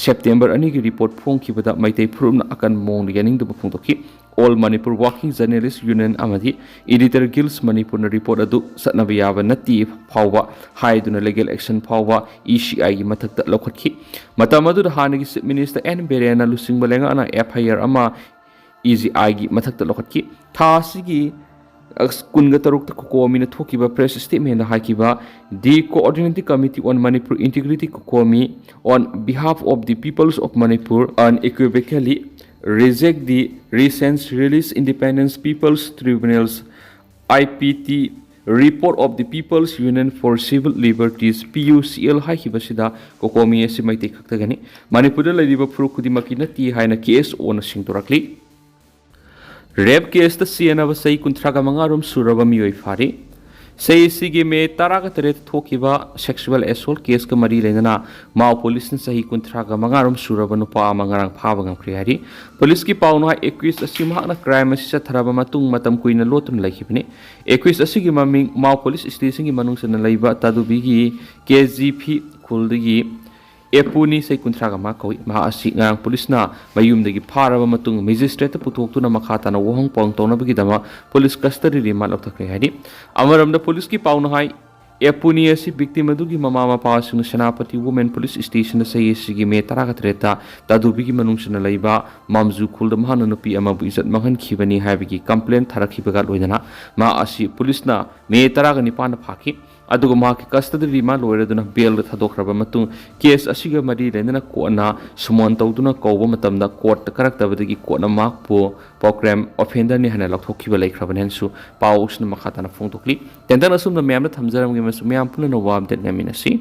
ꯁꯦꯞꯇꯦꯝꯕꯔ ꯑꯅꯤꯒꯤ ꯔꯤꯄꯣꯔꯠ ꯐꯣꯡꯈꯤꯕꯗ ꯃꯩꯇꯩ ꯐꯨꯔꯨꯞꯅ ꯑꯀꯟꯕ ꯃꯑꯣꯡꯗ ꯌꯥꯅꯤꯡꯗꯕ ꯐꯣꯡꯗꯣꯛꯈꯤ꯫ All Manipur Working Journalist Union ꯑꯃꯗꯤ Editor Guilds ꯃꯅꯤꯄꯨꯔꯅ ꯔꯤꯄꯣꯔꯠ ꯑꯗꯨ ꯆꯠꯅꯕ ꯌꯥꯕ ꯅꯠꯇꯦ ꯐꯥꯎꯕ ꯍꯥꯏꯗꯨꯅ ꯂꯤꯒꯦꯜ ꯑꯦꯛꯁꯟ ꯐꯥꯎꯕ ꯏ ꯁꯤ ꯑꯥꯏꯒꯤ ꯃꯊꯛꯇ ꯂꯧꯈꯠꯈꯤ꯫ ꯃꯇꯝ ꯑꯗꯨꯗ ꯍꯥꯟꯅꯒꯤ ꯆꯤꯐ ꯃꯤꯅꯤꯁꯇꯔ ꯑꯦꯟ ꯕꯤꯔꯦꯟꯅ ꯂꯨꯆꯤꯡꯕ ꯂꯩꯉꯥꯛꯅ ꯑꯦꯐ ꯑꯥꯏ ꯑꯥꯔ ꯑꯃ ꯏ ꯁꯤ ꯑꯥꯏꯒꯤ ꯃꯊꯛꯇ ꯂꯧꯈꯠꯈꯤ꯫ ꯊꯥ ꯑꯁꯤꯒꯤ ꯑꯁ, ꯀꯨꯟꯒ ꯇꯔꯨꯛꯇ ꯀꯣꯀꯣꯃꯤꯅ ꯊꯣꯛꯈꯤꯕ ꯄ꯭ꯔꯦꯁ ꯁ꯭ꯇꯦꯠꯃꯦꯟꯗ ꯍꯥꯏꯈꯤꯕ, The Coordinating Committee on Manipur Integrity, COCOMI, on behalf of the peoples of Manipur unequivocally reject the recent release Independence People's Tribunals, I P T, report of the People's Union for Civil Liberties, P U C L ꯍꯥꯏꯈꯤꯕꯁꯤꯗ ꯀꯣꯀꯣꯃꯤ ꯑꯁꯤ ꯃꯩꯇꯩ ꯈꯛꯇꯒꯤꯅꯤ, ꯃꯅꯤꯄꯨꯔꯗ ꯂꯩꯔꯤꯕ ꯐꯨꯔꯨꯞ ꯈꯨꯗꯤꯡꯃꯛꯀꯤ ꯅꯠꯇꯦ ꯍꯥꯏꯅ ꯀꯦ ꯑꯦꯁ ꯑꯣꯅ ꯁꯦꯡꯗꯣꯔꯛꯂꯤ꯫ ꯔꯦꯞ ꯀꯦꯁꯇ ꯆꯦꯟꯅꯕ ꯆꯍꯤ ꯀꯨꯟꯊ꯭ꯔꯥꯒ ꯃꯉꯥ ꯔꯣꯝ ꯁꯨꯔꯕ ꯃꯤꯑꯣꯏ ꯐꯥꯔꯤ꯫ ꯆꯍꯤ ꯑꯁꯤꯒꯤ ꯃꯦ ꯇꯔꯥꯒ ꯇꯔꯦꯠꯇ ꯊꯣꯛꯈꯤꯕ ꯁꯦꯛꯁꯨꯋꯦꯜ ꯑꯦꯁꯣꯜꯠ ꯀꯦꯁꯀ ꯃꯔꯤ ꯂꯩꯅꯅ ꯃꯥꯎ ꯄꯨꯂꯤꯁꯅ ꯆꯍꯤ ꯀꯨꯟꯊ꯭ꯔꯥꯒ ꯃꯉꯥ ꯔꯣꯝ ꯁꯨꯔꯕ ꯅꯨꯄꯥ ꯑꯃ ꯉꯔꯥꯡ ꯐꯥꯕ ꯉꯝꯈ꯭ꯔꯦ ꯍꯥꯏꯔꯤ꯫ ꯄꯨꯂꯤꯁꯀꯤ ꯄꯥꯎꯅ ꯍꯥꯏ, ꯑꯦꯀ꯭ꯌꯨꯁ ꯑꯁꯤ ꯃꯍꯥꯛꯅ ꯀ꯭ꯔꯥꯏꯝ ꯑꯁꯤ ꯆꯠꯊꯔꯕ ꯃꯇꯨꯡ ꯃꯇꯝ ꯀꯨꯏꯅ ꯂꯣꯠꯇꯨꯅ ꯂꯩꯈꯤꯕꯅꯤ꯫ ꯑꯦꯀ꯭ꯌꯨꯁ ꯑꯁꯤꯒꯤ ꯃꯃꯤꯡ ꯃꯥꯎ ꯄꯨꯂꯤꯁ ꯁ꯭ꯇꯦꯁꯟꯒꯤ ꯃꯅꯨꯡ ꯆꯟꯅ ꯂꯩꯕ ꯇꯥꯗꯨꯕꯤꯒꯤ ꯀꯦ ꯖꯤ ꯐꯤ ꯈꯨꯜꯗꯒꯤ ꯑꯦꯄꯨꯅꯤ, ꯆꯍꯤ ꯀꯨꯟꯊ꯭ꯔꯥꯒ ꯃꯉꯥ ꯀꯧꯏ꯫ ꯃꯍꯥꯛ ꯑꯁꯤ ꯉꯔꯥꯡ ꯄꯨꯂꯤꯁꯅ ꯃꯌꯨꯝꯗꯒꯤ ꯐꯥꯔꯕ ꯃꯇꯨꯡ ꯃꯦꯖꯤꯁꯇ꯭ꯔꯦꯠꯇ ꯄꯨꯊꯣꯛꯇꯨꯅ ꯃꯈꯥ ꯇꯥꯅ ꯋꯥꯍꯪ ꯄꯥꯎꯍꯪ ꯇꯧꯅꯕꯒꯤꯗꯃꯛ ꯄꯨꯂꯤꯁ ꯀꯁꯇꯗꯤ ꯔꯤꯃꯥꯟ ꯂꯧꯊꯈ꯭ꯔꯦ ꯍꯥꯏꯔꯤ꯫ ꯑꯃꯔꯣꯝꯗ ꯄꯨꯂꯤꯁꯀꯤ ꯄꯥꯎꯅ ꯍꯥꯏ, ꯑꯦꯄꯨꯅꯤ ꯑꯁꯤ ꯚꯤꯛꯇꯤꯝ ꯑꯗꯨꯒꯤ ꯃꯃꯥ ꯃꯄꯥꯁꯤꯡꯅ ꯁꯦꯅꯥꯄꯇꯤ ꯋꯨꯃꯦꯟ ꯄꯨꯂꯤꯁ ꯁ꯭ꯇꯦꯁꯟꯗ ꯆꯍꯤ ꯑꯁꯤꯒꯤ ꯃꯦ ꯇꯔꯥꯒ ꯇꯔꯦꯠꯇ ꯇꯥꯗꯨꯕꯤꯒꯤ ꯃꯅꯨꯡ ꯆꯟꯅ ꯂꯩꯕ ꯃꯥꯝꯖꯨ ꯈꯨꯜꯗ ꯃꯍꯥꯛꯅ ꯅꯨꯄꯤ ꯑꯃꯕꯨ ꯏꯖꯠ ꯃꯥꯡꯍꯟꯈꯤꯕꯅꯤ ꯍꯥꯏꯕꯒꯤ ꯀꯝꯄ꯭ꯂꯦꯟ ꯊꯥꯔꯛꯈꯤꯕꯒ ꯂꯣꯏꯅꯅ ꯃꯍꯥꯛ ꯑꯁꯤ ꯄꯨꯂꯤꯁꯅ ꯃꯦ ꯇꯔꯥꯒ ꯅꯤꯄꯥꯟꯗ ꯐꯥꯈꯤ꯫ ꯑꯗꯨꯒ ꯃꯍꯥꯛꯀꯤ ꯀꯁꯇꯗꯤ ꯔꯤꯃꯥꯟ ꯂꯣꯏꯔꯗꯨꯅ ꯕꯦꯜꯗ ꯊꯥꯗꯣꯛꯈ꯭ꯔꯕ ꯃꯇꯨꯡ ꯀꯦꯁ ꯑꯁꯤꯒ ꯃꯔꯤ ꯂꯩꯅꯅ ꯀꯣꯔꯠꯅ ꯁꯨꯃꯣꯟ ꯇꯧꯗꯨꯅ ꯀꯧꯕ ꯃꯇꯝꯗ ꯀꯣꯔꯠꯇ ꯀꯥꯔꯛꯇꯕꯗꯒꯤ ꯀꯣꯔꯠꯅ ꯃꯍꯥꯛꯄꯨ ꯄ꯭ꯔꯣꯒ꯭ꯔꯥꯝ ꯑꯣꯐꯦꯟꯗꯔꯅꯤ ꯍꯥꯏꯅ ꯂꯧꯊꯣꯛꯈꯤꯕ ꯂꯩꯈ꯭ꯔꯕꯅꯤ ꯍꯥꯏꯅꯁꯨ ꯄꯥꯎ ꯑꯁꯤꯅ ꯃꯈꯥ ꯇꯥꯅ ꯐꯣꯡꯗꯣꯛꯂꯤ꯫ ꯇꯦꯟꯇꯛꯅ ꯑꯁꯨꯝꯅ ꯃꯌꯥꯝꯗ ꯊꯝꯖꯔꯝꯒꯦ ꯑꯃꯁꯨꯡ ꯃꯌꯥꯝ ꯄꯨꯟꯅ ꯅꯣꯡꯃ ꯑꯞꯗꯦꯠ ꯉꯥꯏꯃꯤꯟꯅꯁꯤ꯫